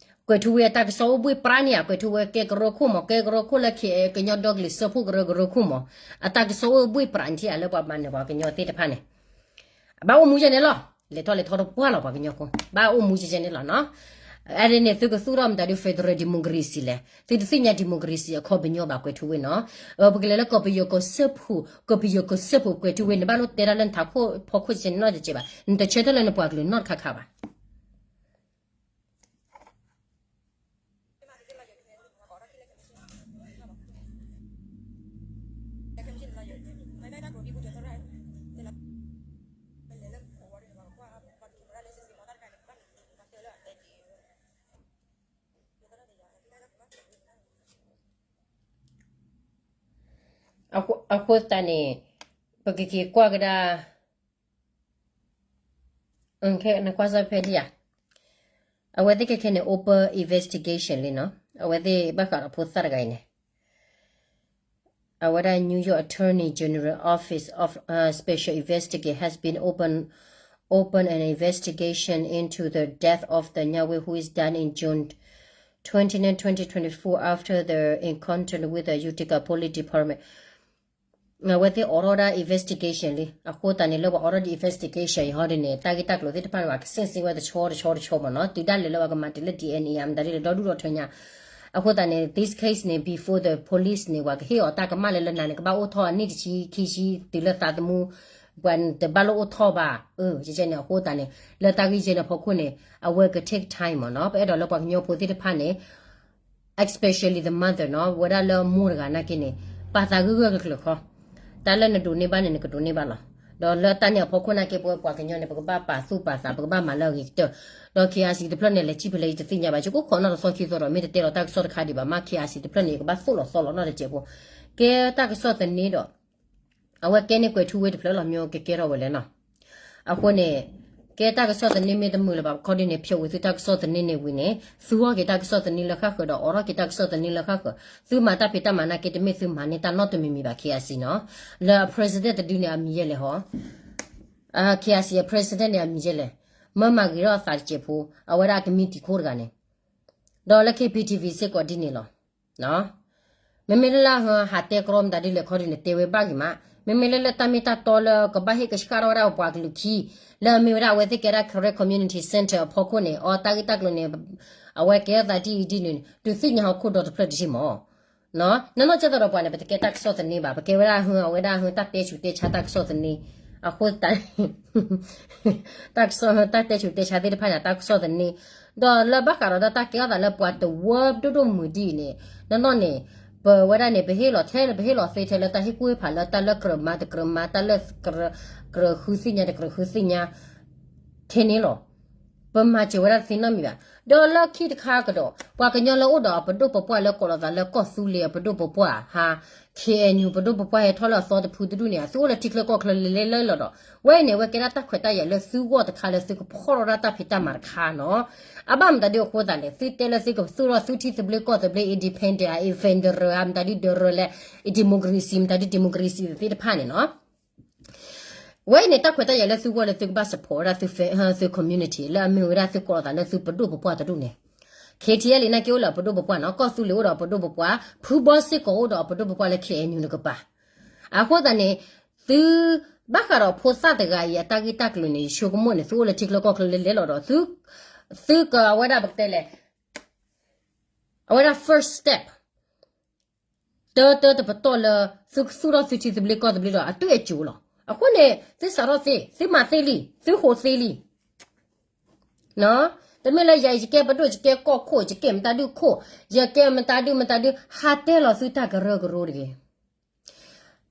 ကွဲၤထူဝ့အတၢ်ကစီၣ်အိၣ်ဘှ့ၣ်ပြးန့ၣ်ဧါ ကွဲၤထူဝ့ကဲကရၢခိၣ်မး ကဲကရၢခိၣ်လၢ ကညီဒီကလုာ်စၢဖှိၣ်ကရၢကရၢခိၣ်မး အတၢ်ကစီၣ်အိၣ်ဘှ့ၣ်ပြးန့ၣ်ထံၣ်ဧါလၢပှၤမၤနၢၤပှၤကညီသ့ၣ်တဖၣ်န့ၣ် ဘၣ်အိၣ်မူယဲန့ၣ်လီၤ. လဲၤထီၣ်လဲၤထီတပှၢ်လီၤ ပှၤကညီဖိ ဘၣ်အိၣ်မူယဲန့ၣ်လီၤနီၤ. အါဒ်န့ၣ် သုကသူၣ်ထီၣ်မတၤဒုး federal democracy လဲၣ် သုတသ့ၣ်ညါ democracy အခီပညီဘၣ်ကွဲၤထူဝ့နီၤ. ပကလဲၤလၢကီၢ်ပယီၤကီၢ်စၢဖှိၣ် ကီၢ်ပယီၤကီၢ်စၢဖှိၣ်ကွဲၤထူဝ့ နဘၣ်လိၣ်တဲတၢ်လၢနထးခိၣ်ဖီခိၣ်စဲန့ၣ်နီတစဲးဘၣ် နတဆၢထၢၣ်လၢနပှၤကလုာ်နီတခါခါဘၣ် အဃိသတးန့ၣ် ပကက့ၤကွၢ်ကဒါ နကွၢ်စၢ်ဖဲဒ်ယါ, အဝဲသ့ၣ်ခဲခဲန့ၣ် open investigation လံနီၤ, အဝဲသ့ၣ်ဘၣ်ဃးဒီးဖိသၣ်တဂၤအံၤန့ၣ် အဝဲဒၣ် New York Attorney General Office of Special Investigate has been open open an investigation into the death of the Nyawe who is died in June twenty-nine, twenty twenty-four after the encounter with the Utica Police Department. အဝဲသ့ၣ်အိးထီၣ်ဒၣ် investigation လံ, အဃိသတးန့ၣ် လၢပှၤအိးထီၣ်ဒၣ် investigation အံၤဟီဒ်န့ၣ် တၢ်ဂ့ၢ်တၢ်ကျိၤသ့ၣ်တဖၣ်န့ၣ် ပှၤကစ့ၣ်စ့ၣ်ဝဲတဆီတဆီတဆီမ့ၢ်နီၤ, တုၤဒၣ်လဲာ်လၢပှၤကမၤတ့ၢ်လၢ DNA အမတၤဒ်လဲၣ်ဒီဒူၣ်ဒီထၢညါ. အဃိသတးန့ၣ် this case န့ၣ် before the police န့ၣ် ပှၤကဟ့ၣ်အီၤတၢ်ကမၣ်လၢလၢနၤန့ၣ် ကဘၣ်အိၣ်ထီၣ်အနံၣ်တဆံခံဆံတုၤလၢသးသမူ, ပှၤတဘၣ်လိၣ်အိၣ်ထီၣ်ဘၣ်, အကဲန့ၣ် အဃိသတးန့ၣ် လၢတၢ်ဂ့ၢ်ကဲန့ၣ်အဖီခိၣ်န့ၣ် အဝဲက take time မ့ၢ်နီၤ, ပအဲၣ်ဒိးလၢပှၤကညီဖိသ့ၣ်တဖၣ်န့ၣ် especially the mother နီၤ, ဝဲဒၣ်လၢမိၢ်တဂၤနာ်က့န့ၣ် ပာ်သးဂၢၢ်ဂၢၢ်ကျၢၤကျၢၤဃီ, တၢ်လၢနဒိးန့ၢ်ဘၣ်န့ၣ် နကဒိးန့ၢ်ဘၣ်လီၤ. ဒီးလၢတၢ်န့ၣ်အဖီခိၣ်နာ်က့ ပဝဲပှၤကညီန့ၣ် ပကဘၣ်ပာ်သူၣ်ပာ်သး ပကဘၣ်မၤလၢအဂ့ၤကတၢၢ်, ဒီး KIC တဖျၢၣ်န့ၣ် လဲၤစံၣ်ဖဲလဲၣ် ယတသ့ၣ်ညါဘၣ်, ယကအိၣ်ခိးနီၢ်တသီခံသီဒီး မ့ၢ်တတဲလီၤတၢ်ကစီၣ်တခါဒံးဘၣ်, မ့ၢ် KIC တဖျၢၣ်န့ၣ် ယကဘၣ်သိၣ်လီၤသီလီၤနီၢ်တစဲးဖိ, ကဲတၢ်ကစီၣ်သန့ဒီး အဝဲကဲန့ၢ်ကွဲးထူဝ့တဖျၢၣ်လီၤ မ့ၢ်ကကဲထီၣ်ဝဲလဲၣ်နီၤ. အဃိန့ၣ် ကဲတၢ်ကစီၣ်သန့မ့ၢ်တမုာ်လၢၤဘၣ် ခီဒ်န့ၣ် ဖျိးဝံၤသုတၢ်ကစီၣ်သန့န့ၣ်ဝံၤန့ၣ် သူဂီၢ်က့ၤတၢ်ကစီၣ်သန့လၢဃၣ်ဃၢၤဒီး အိးထီၣ်က့ၤတၢ်ကစီၣ်သန့လၢဃၣ်ဃၢၤ, သုမၤတၢ်ဖံးတၢ်မၤနာ်က့ တမ့ၢ်သုမၤန့ၢ်တၢ်နီတမံၤမံၤဘၣ် KIC နီၤ. လၢအ president တဒုန့ၣ် အမံၤယဲလဲၣ်ဟီ KIC အ president န့ၣ် အမံၤယဲလဲၣ်, မၢမၤဂ့ၤထီၣ်အသးတစဲးဖိ အဝဲဒၣ်အကမံးတံာ်ခိၣ်တဂၤန့ၣ်, ဒီးလၢ KPTV စ့ၢ်ကီးဒ်န့ၣ်လီၤ. မ့မ့ၢ်လၢလၢဟါ ဟးတဲကြီမတၤဒ်လဲၣ်ခီဒ်န့ၣ် တဲဝဲဘၣ်ဂ့ၤမး, မ့မ့ၢ်လၢလၢတၢ်မ့ၢ်တၢ်တီလၢကဘၣ်ဟ့ၣ်ကဆှၣ်ထီၣ်ဝဲဒၣ်ပပှၤကလုာ်ခံ လၢအမ့ၢ်ဝဲဒၣ်အဝဲသ့ၣ်ကဲဒၣ် Karen Community Center အဖီခိၣ်န့ၣ် အတၢ်ဂ့ၢ်တၢ်ကျိၤန့ၣ် အဝဲကဲထီၣ်သးဒ်အံၤဒ်န့ၣ် ဒုးသ့ၣ်ညါဟီၣ်ခိၣ်ဒီတဖျၢၣ်တထံၣ်မး နီၢ်နီၢ်ကဲသိးဒီးပှၤန့ၣ် ပတကဲတၢ်ကစီၣ်သန့ဘၣ်, ပကဲဝဲဒၣ်ဟါ အဝဲဒၣ်ဟါ တၢ်တဲဆူးတဲဆါတၢ်ကစီၣ်သန့, အဃိသတး တၢ်ကစီၣ် တၢ်တဲဆူးတဲဆါသ့ၣ်တဖၣ်န့ၣ် တၢ်ကစီၣ်သန့, ဒီးလၢဘၣ်ဃးဒီးတၢ်ကဲထီၣ်သးလၢပှၤတဝၢဒိၣ်ဒိၣ်မုၢ်ဒ်အံၤန့ၣ် နီၢ်နီၢ်န့ၣ် ပဝဲဒၣ်န့ၣ် ပဟ့ၣ်လီၤထဲလၢ ပဟ့ၣ်လီၤသ့ထဲလၢတၢ်ဟ့ၣ်ကူၣ်ဟ့ၣ်ဖးလၢတၢ်လၢကြၢးမၤတကြၢးမၤ တၢ်လၢကြၢးဃုသ့ၣ်ညါတကြၢးဃုသ့ၣ်ညါ ထဲန့ၣ်လီၤ. ပမၤစၢၤဝဲဒၣ်တသ့နီတမံၤဘၣ်. ဒီးလၢခံတခါကဒီး ပှၤကညီလၢအိၣ်ဒီးအပဒိၣ်ပပှၢ်လၢကိးလီၤသးလၢကီၢ်သူလ့ၤအပဒိၣ်ပပှၢ်ဟါ, KNU ပဒိၣ်ပပှၢ်ဟဲထီၣ်လၢအသီတဖုတဒူၣ်န့ၣ် အသုအိၣ်လၢထံချၢကီၢ်ချၢလဲၤလဲၤလီၤဒီး ဝဲအံၤန့ၣ် အဝဲကဲဒၣ်တၢ်ခွဲးတၢ်ယာ်လၢသုဂီၢ်တခါလၢသုကဖီၣ်ထီၣ်ဒၣ်တၢ်ဖံးတၢ်မၤတခါနီၤ. အဘၣ်မတၤဒ်အဃိသတးလဲၣ်, သုတဲလၢသုကသူၣ်ထီၣ်သုထံသဘျ့ကီၢ်သဘျ့ independent အ federal မတၤဒ် federal လဲၣ် democracy မတၤဒ် democracy သ့ၣ်တဖၣ်န့ၣ်နီၤ. ဝဲအံၤန့ၣ် တၢ်ခွဲးတၢ်ယာ်လၢသုဂီၢ်လၢသုကဘၣ် support ဝဲဒၣ်သု community လၢအမ့ၢ်ဝဲဒၣ်သုကိးလီၤသးလၢသုပဒိၣ်ပပှၢ်တဒူၣ်န့ၣ်, KTLA နာ်က့အိၣ်လၢအပဒိၣ်ပပှၢ်နီၤ, ကီၢ်သူလ့ၤအိၣ်ဒီးအပဒိၣ်ပပှၢ်, ဖုဘီစ့ၢ်ကီးအိၣ်ဒီးအပဒိၣ်ပပှၢ်လၢ KNU တကပၤ. အဃိသတးန့ၣ် သု ဘၣ်ဃးဒီးဖိသၣ်တဂၤအံၤအတၢ်ဂ့ၢ်တၢ်ကျိၤန့ၣ် ယဆိကမိၣ်န့ၣ် သုအိၣ်လၢထံချၢကီၢ်ချၢလဲၤလဲၤလီၤဒီး သု သုကဝဲဒၣ်ပကတဲလဲၣ် အဝဲဒၣ် first step တၢတၢတပတီၢ်လၢ သုကသူၣ်ထီၣ်သုထံသဘျ့ကီၢ်သဘျ့ဒီး အတူၢ်အကျိၤလီၤ. အဃိန့ၣ် သုစးထီၣ်သ့, သုမၤသ့လံ, သုဃိသ့လံ. တမ့ၢ်လၢယၤအံၤ ယကဲပဒိၣ် ယကဲကီၢ်ခိၣ် ယကဲမတၤဒုခိၣ်, ယကဲမတၤဒုမတၤဒု ဟးတဲလီၤသုတၢ်ကရၢကရိတဂ့ၤ.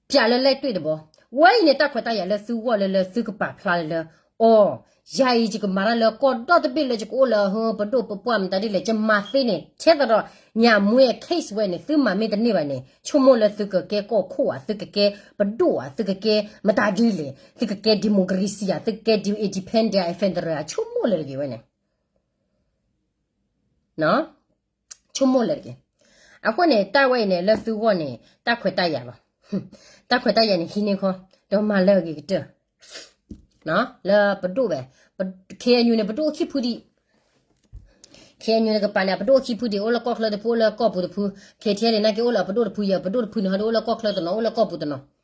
ပျးလၢလဲၣ်တွ့ၣ်တဘီ, ဝဲအံၤန့ၣ် တၢ်ခွဲးတၢ်ယာ်လၢသုဂီၢ်လၢလၢသုကပာ်ဖျါလၢလၢ အီၤ, ယၤအံၤယကမၤတၢ်လၢကီၢ်ဒီတဘ့ၣ်လၢယကအိၣ်လၢဟၢပဒိၣ်ပပှၢ်မတၤဒ်လဲၣ် ယမၤသ့န့ၣ် ထဲသိးဒီး ညမွ့အ case ဝဲန့ၣ် သုမၤမ့ၢ်တန့ၢ်ဘၣ်န့ၣ် ဆိကမိၣ်လၢသုကကဲကီၢ်ခိၣ်ဧါ သုကကဲပဒိၣ်ဧါ သုကကဲမတၤဒ်လဲၣ် သုကကဲ democracy ဧါ သုကကဲ independent ဧါ federal ဧါ ဆိကမိၣ်လၢတဂ့ၤဝဲန့ၣ် ဆိကမိၣ်လၢတက့ၢ်. အဃိန့ၣ် တၢ်ဝဲအံၤန့ၣ် လၢသုဂီၢ်န့ၣ် တၢ်ခွဲးတၢ်ယာ်လီၤ. တၢ်ခွဲးတၢ်ယာ်န့ၣ် ဟံးန့ၢ်ခီ ဒီးမၤလၢအဂ့ၤကတၢၢ် လၢပဒိၣ်ဝဲ, KNU န့ၣ် ပဒိၣ်အိၣ်ခံဖုဒံး, KNU တကပၤန့ၣ် ပဒိၣ်အိၣ်ခံဖုဒံး အိၣ်လၢကီၢ်ချၢတဖု အိၣ်လၢကီၢ်ပူၤတဖု, KTLA န့ၣ်က့ အိၣ်လၢအပဒိၣ်တဖု ယပဒိၣ်တဖုန့ၣ် ဟီဒ်အိၣ်လၢကီၢ်ချၢတနီၤ အိၣ်လၢကီၢ်ပူၤတနီၤ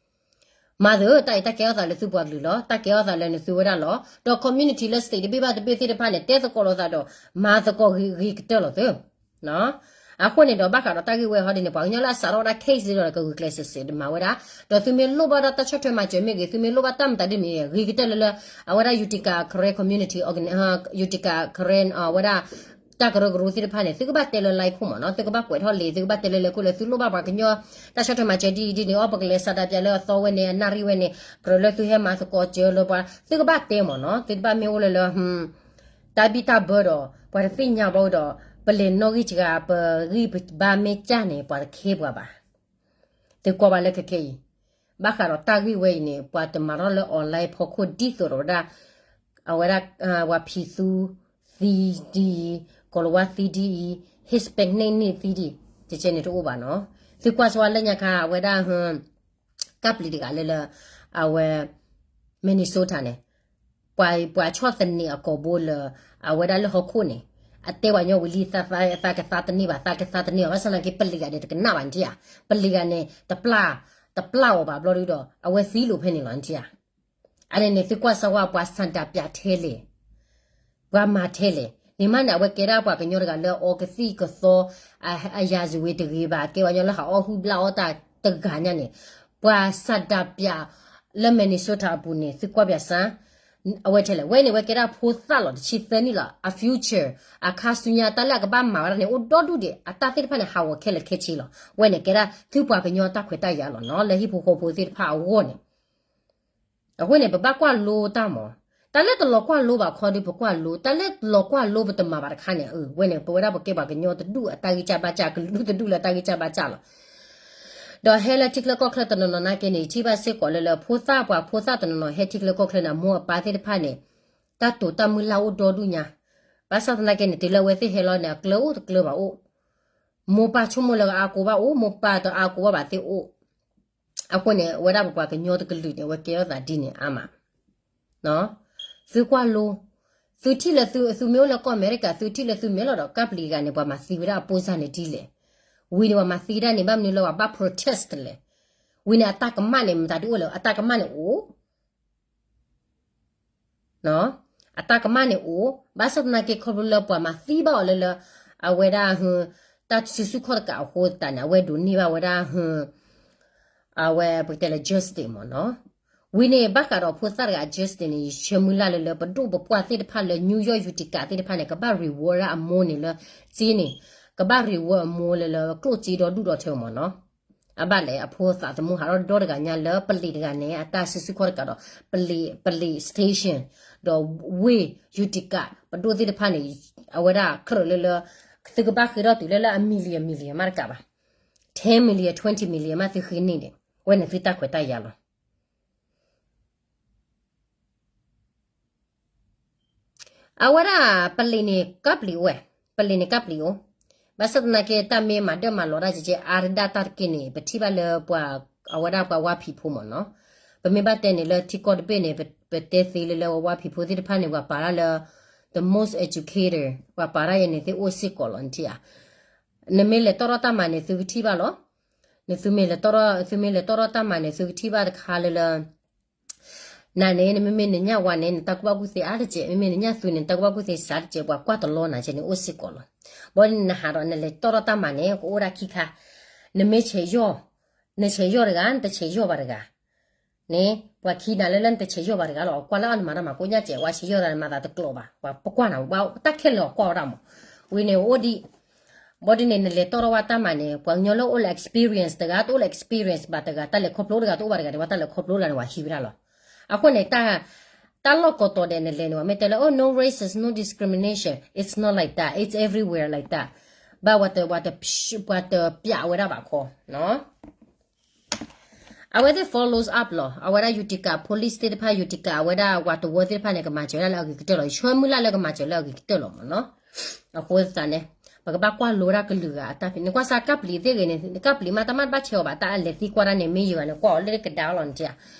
မၤသ့ တၢ်အံၤတၢ်ကဲထီၣ်သးလၢသုပှၤကလုာ်လီၤ, တၢ်ကဲထီၣ်သးလၢနသုဝဲဒၣ်လီၤ. ဒီး community လၢ state တဘ့ၣ်ဘၣ်တဘ့ၣ်သ့ၣ်တဖၣ်န့ၣ် တဲသကိးလိာ်သးဒီး မၤသကိးဂ့ၤဂ့ၤကတၢၢ်လီၤသ့. အဃိန့ၣ်ဒီး ဘၣ်ဃးဒီးတၢ်ဂ့ၢ်ဝဲဟီဒ်န့ၣ် ပှၤကညီလၢအစးထီၣ်ဝဲဒၣ် case ဒီး ကဂုာ်ကျဲးစၢးစဲးဒမၤဝဲဒၣ်, ဒီးသုမ့ၢ်လိၣ်ဘၣ်ဒၣ်တၢ်ဆီၣ်ထွဲမၤစၢၤမ့ၢ်ဂ့ၤ သုမ့ၢ်လိၣ်ဘၣ်တၢ်မတၤဒ်မ့ၢ်ဂ့ၤ ဂ့ၤကတၢၢ်လၢလၢ အဝဲဒၣ် Utica Karen Community Organ, Utica Karen အဝဲဒၣ် တၢ်ကရၢကရိသ့ၣ်တဖၣ်န့ၣ် သုကဘၣ်တဲလၢ line ခိၣ်မ့ၢ်နီၤ, သုကဘၣ်ကွဲးထီၣ်လံာ်, သုကဘၣ်တဲလၢ line ခိၣ်လၢ သုလိၣ်ဘၣ်ပှၤကညီ တၢ်ဆီၣ်ထွဲမၤစၢၤဒ်အံၤဒ်န့ၣ် အီၣ် ပကလဲၤဆန္ဒပြလၢအသီဝဲန့ၣ် အနၣ်ရံၣ်ဝဲန့ၣ် ကြၢးလၢသုဟဲမၤသကိးစၢၤလၢပှၤ, သုကဘၣ်တဲမ့ၢ်နီၤ, သုတဘၣ်မ့ၢ်အိၣ်လၢလၢ တၢ်ဘံၣ်တၢ်ဘၢဒီး ပှၤတသ့ၣ်ညါဘၣ်ဒီး ပလဲၤနီၣ်ဂံၢ်စှၤ ပဂံၢ်ပဘါမ့ၢ်ကၢ်န့ၣ် ပှၤတခဲပှၤဘၣ်. သုကွၢ်ဘၣ်လၢခဲခဲအံၤ, ဘၣ်ဃးဒီးတၢ်ဂ့ၢ်ဝဲအံၤန့ၣ် ပှၤတမၤထီၣ်လၢ online ဖီခိၣ်ဒ်သိးဒီးဝဲဒၣ်, အဝဲဒၣ် ပှၤဖံးသူ သံဒ်အံၤ, ကီၤလၤဝါသံဒ်အံၤ, Hispanic န့ၣ်သံဒ်အံၤ, တကဲန့ၣ်တအိၣ်ဘၣ်နီၤ. သုကွၢ်စ့ၢ်ဝဲလၢညါခါ အဝဲဒၣ် ကၢ်ပျံၤတဂၤလၢလၢ အဝဲ Minnesota န့ၣ်, ပှၤ ပှၤဆီၣ်သနံးအကိာ်ဘိလၢ အဝဲဒၣ်လၢဟီၣ်ခိၣ်န့ၣ်, အတဲပှၤညီဝံၤလံ သးကသါတန့ၢ်ဘၣ်, သးကသါတန့ၢ်ဘၣ်, ဘၣ်ဆၣ်သနာ်က့ ပလံၤဂၤန့ၣ် တကနၣ်ဘၣ်န့ၣ်ဧါ, ပလံၤဂၤန့ၣ် တပျၢ်, တပျၢ်အီၤဘၣ်ဘျီဒုဒီး အဝဲသံလိာ်ဖဲန့ၣ်လီၤန့ၣ်ဧါ. အန့ၣ်န့ၣ် သုကွၢ်စ့ၢ်ဝဲ ပှၤဆန္ဒပြထဲလဲၣ်, ပှၤမၤထဲလဲၣ်, န့ၣ်မးန့ၣ် အဝဲကဲဒၣ်ပှၤကညီတဂၤလၢအီကသံၣ်ကသီ အ အရာဇဝင် တဂ့ၤဘၣ်, ကဲပှၤကညီလၢဟးအီၣ်ဟုၣ်ဘျၣ်အီၣ်တၢ်တဂၤညါန့ၣ်, ပှၤဆန္ဒပြ လၢ Minnesota အပူၤန့ၣ် သုကွၢ်ပၠးစ့ၢ်, အဝဲထဲလဲၣ်, ဝဲန့ၣ် ဝဲကဲဒၣ်ဖိသၣ်လီၤ တဆံသၢနံၣ်လီၤ, အ future, အခါဆူညါ တၢ်လၢအကဘၣ်မၤဝဲဒၣ်န့ၣ် အိၣ်ဒီဒူၣ်ဒံး, အတၢ်သ့ၣ်တဖၣ်န့ၣ် ဟးဂီၤခဲလၢာ်ခဲဆ့လီၤ. ဝဲန့ၣ် ကဲဒၣ်သုပှၤကညီတၢ်ခွဲးတၢ်ယာ်လီၤနီၤ, လၢဟံၣ်ဖိဃီဖိသ့ၣ်တဖၣ်အဂီၢ်န့ၣ် အဃိန့ၣ် ပဘၣ်ကွၢ်လိတၢ်မး, တၢ်လၢတလီၤကွၢ်လိဘၣ်ခီဒီး ပကွၢ်လိ, တၢ်လၢတလီၤကွၢ်လိပတမၤဘၣ်တခါန့ၣ်, အဝဲန့ၣ် ပဝဲဒၣ်ပကဲပှၤကညီတဒူၣ်အတၢ်ဂံၢ်စၢ်ဘါစၢ်, ကလုာ်တဒူၣ်လၢတၢ်ဂံၢ်စၢ်ဘါစၢ်လီၤ. ဒီးဟဲလၢထံချၢကီၢ်ချၢတနီၤနီၤနာ်က့န့ၣ် ထံၣ်ဘၣ်စ့ၢ်ကီးလၢလၢ ဖိသၣ်ပှၤဖိသၣ်တနီၤနီၤ ဟဲထံချၢကီၢ်ချၢန့ၣ် အမိၢ်အပၢ်သ့ၣ်တဖၣ်န့ၣ် တၢ်တိာ်တၢ်မုၢ်လၢ်အိၣ်ဒီဒူၣ်ညါ, ဘၣ်ဆၣ်သနာ်က့န့ၣ် တုၤလၢအဝဲသ့ၣ်ဟဲလီၤန့ၣ် အကျၢၤအိၣ်တကျၢၤဘၣ်အိၣ်, မိၢ်ပၢ်ဆိကမိၣ်လၢအါကိးဘၣ်အိၣ်, မိၢ်ပၢ်တအါကိးဘၣ်ဘၣ်သ့ၣ်အိၣ်. အဃိန့ၣ် အဝဲဒၣ်ပပှၤကညီတကလုာ်န့ၣ် အဝဲကဲထီၣ်သးဒ်န့ၣ်အါမး, သုကွၢ်လိ, သုထံၣ်လၢသု သုမ့ၢ်အိၣ်လၢကီၢ်အမဲရကၤ သုထံၣ်လၢသုမဲာ်လီၤဒီး ကၢ်ပျံၤတဂၤန့ၣ် ပှၤမၤသံဝဲဒၣ်အပိၢ်စၢ်န့ၣ်ဒ်လဲၣ်, ဝံၤန့ၣ် ပှၤမၤသံဒၣ်န့ၣ် ဘၣ်မနုၤလၢပှၤဘၣ် protest လဲၣ်, ဝံၤန့ၣ် အတၢ်ကမၣ်န့ၣ် မတၤဒုးအိၣ်လဲၣ်, အတၢ်ကမၣ်န့ၣ်အိၣ် အတၢ်ကမၣ်န့ၣ်အိၣ်, ဘၣ်ဆၣ်သနာ်က့ခီဖျိလၢပှၤမၤသံဘၣ်အီၤလၢလၢ အဝဲဒၣ် တၢ်စုဆူၣ်ခီၣ်တကးအဃိသတးန့ၣ် အဝဲဒိးန့ၢ်ဘၣ်ဝဲဒၣ် အဝဲပကတဲလၢ justice မ့ၢ်နီၤ. ဝံၤန့ၣ် ဘၣ်ဃးဒီးဖိသၣ်တဂၤ justice န့ၣ် ယဆၢမုၢ်လၢ်လၢလၢ ပဒိၣ်ပပှၢ်သ့ၣ်တဖၣ်လၢ New York Utica သ့ၣ်တဖၣ်န့ၣ် ကဘၣ် reward ဒၣ်အမိၢ်န့ၣ်လၢ စ့န့ၣ်, ကဘၣ် reward အမိၢ်လၢလၢ ကျိၣ်စ့ဒီဒူၣ်ဒီထၢမ့ၢ်နီၤ. အဘၣ်လဲၣ် အဖိသးသမူဟးထီၣ်ဒီတဂၤညါလၢပလံၤတဂၤန့ၣ် အတၢ်စုဆူၣ်ခီၣ်တကးဒီး ပလံၤ ပလံၤ station ဒီးဝ့ၢ် Utica ပဒိၣ်သ့ၣ်တဖၣ်န့ၣ် အဝဲဒၣ်ကြၢးလၢလၢ သုကဘၣ်ဃ့ထီၣ်တုၤလၢလၢအ million million မးတကးဘၣ်, ten million, twenty million မးသုဃ့န့ၢ်န့ၣ် ဝဲန့ၣ်သုတၢ်ခွဲးတၢ်ယာ်လီၤ. အဝဲဒၣ်ပလံၤန့ၣ်ကပျံၤအိၣ်ဝဲ, ပလံၤန့ၣ်ကပျံၤအိၣ်, ဘၣ်ဆၣ်သနာ်က့ တၢ်မ့ၢ်မၤဒၢၣ်မၤလီၤတၢ်ကကဲ အါတဒၣ်တၢ်တက့ၢ်န့ၣ် ပထံၣ်ဘၣ်လၢပှၤ အဝဲဒၣ်ပှၤဝါဖံးဖိမ့ၢ်နီၤ. ပမ့ၢ်ဘၣ်တဲန့ၣ်လၢထံကီၢ်တဘ့ၣ်န့ၣ် ပတဲသ့လၢလၢပှၤဝါဖံးဖိသ့ၣ်တဖၣ်န့ၣ် ပှၤပာ်တၢ်လၢ the most educated ပှၤပာ်တၢ်ယဲန့ၣ်သ့ၣ်အိၣ်စ့ၢ်ကီးလီၤနထံၣ်ဧါ. နမ့ၢ်လဲၤတီၣ်ထီၣ်တၢ်မၤန့ၣ် သုကထံၣ်ဘၣ်လီၤ. နသုမ့ၢ်လဲၤတီၣ်ထီၣ်, သုမ့ၢ်လဲၤတီၣ်ထီၣ်တၢ်မၤန့ၣ် သုကထံၣ်ဘၣ်တခါလၢလၢ နၤန့ၣ် နမ့မ့ၢ်နညၣ်ဝါန့ၣ် နတၢ်ကူၣ်ဘၣ်ကူၣ်သ့အါတကဲး, မ့မ့ၢ်နညၣ်သူန့ၣ် နတၢ်ကူၣ်ဘၣ်ကူၣ်သ့စှၤတကဲး, ပှၤကွၢ်တလီနၤကဲန့ၣ်အိၣ်စ့ၢ်ကီးလီၤ. ဘၣ်ဒီးနဟးဒီးနလဲၤတီၣ်ထီၣ်တၢ်မၤန့ၣ် ကအိၣ်ဒၣ်ခံခါ, နမ့ၢ်ဆဲးယီၢ်, နဆဲးယီၢ်တဂၤ နတဆဲးယီၢ်ဘၣ်တဂၤ, န့ၣ် ပှၤခံနၤလၢလၢနတဆဲးယီၢ်ဘၣ်တဂၤလီၤ, ကွၢ်လၢအနမၤတၢ်မၤကိးညါကဲး, ဝဲဆဲးယီၢ်တဂၤနမၤသးတကျိးဘၣ်, ပှၤပကွၢ်နၤ, တၢ်ခဲလၢာ်အီၤကွၢ်ဝဲဒၣ်မး, ဝံၤန့ၣ်အိၣ်ဒံး ဘၣ်ဒ်န့ၣ် နလဲၤတီၣ်ထီၣ်ဝဲတၢ်မၤန့ၣ် ပှၤကညီလၢအိၣ်လၢ experience တဂၤ တအိၣ်လၢ experience ဘၣ်တဂၤ, တၢ်လဲၤခီဖျိတဂၤ တအိၣ်ဘၣ်တဂၤန့ၣ် ပှၤတၢ်လဲၤခီဖျိတဂၤန့ၣ် ပှၤဟံးဝဲဒၣ်လီၤ. အဃိန့ၣ် တၢ်လီၢ်ကိးတီၤဒဲးနလဲၤန့ၣ် ပှၤမ့ၢ်တဲလၢ oh, no racism, no discrimination, it's not like that, it's everywhere like that, ဘၣ်ဝဲတ ပှၤတပျးဝဲဒၣ်ဘၣ်ခီ အဝဲသ့ၣ် follows up လီၤ. အဝဲဒၣ် Utica police သ့ၣ်တဖၣ် Utica အဝဲဒၣ်ပှၤတဝၢသ့ၣ်တဖၣ်န့ၣ် ကမၤစၢၤဝဲဒၣ်လၢအဂ့ၤကတၢၢ်လီၤ. ယဆၢမုၢ်လၢ်လၢကမၤစၢၤလၢအဂ့ၤကတၢၢ်လီၤမ့ၢ်နီၤ. အဃိသတးန့ၣ် ပကဘၣ်ကွၢ်လိဝဲဒၣ်ကလုာ်ဂၤအတၢ်ဖံး, နကွၢ်စ့ၢ်ကပျံၤသ့ၣ်ဂ့ၤန့ၣ်, ကပျံၤမး တၢ်မၤတဘၣ်ဆဲးအီၤဘၣ်, တၢ်အလဲၤသံကွၢ်တၢ်န့ၣ် မ့ၢ်ယဂၤန့ၣ် ကွၢ်အီၤလၢကဒါလီၤနထံၣ်ဧါ.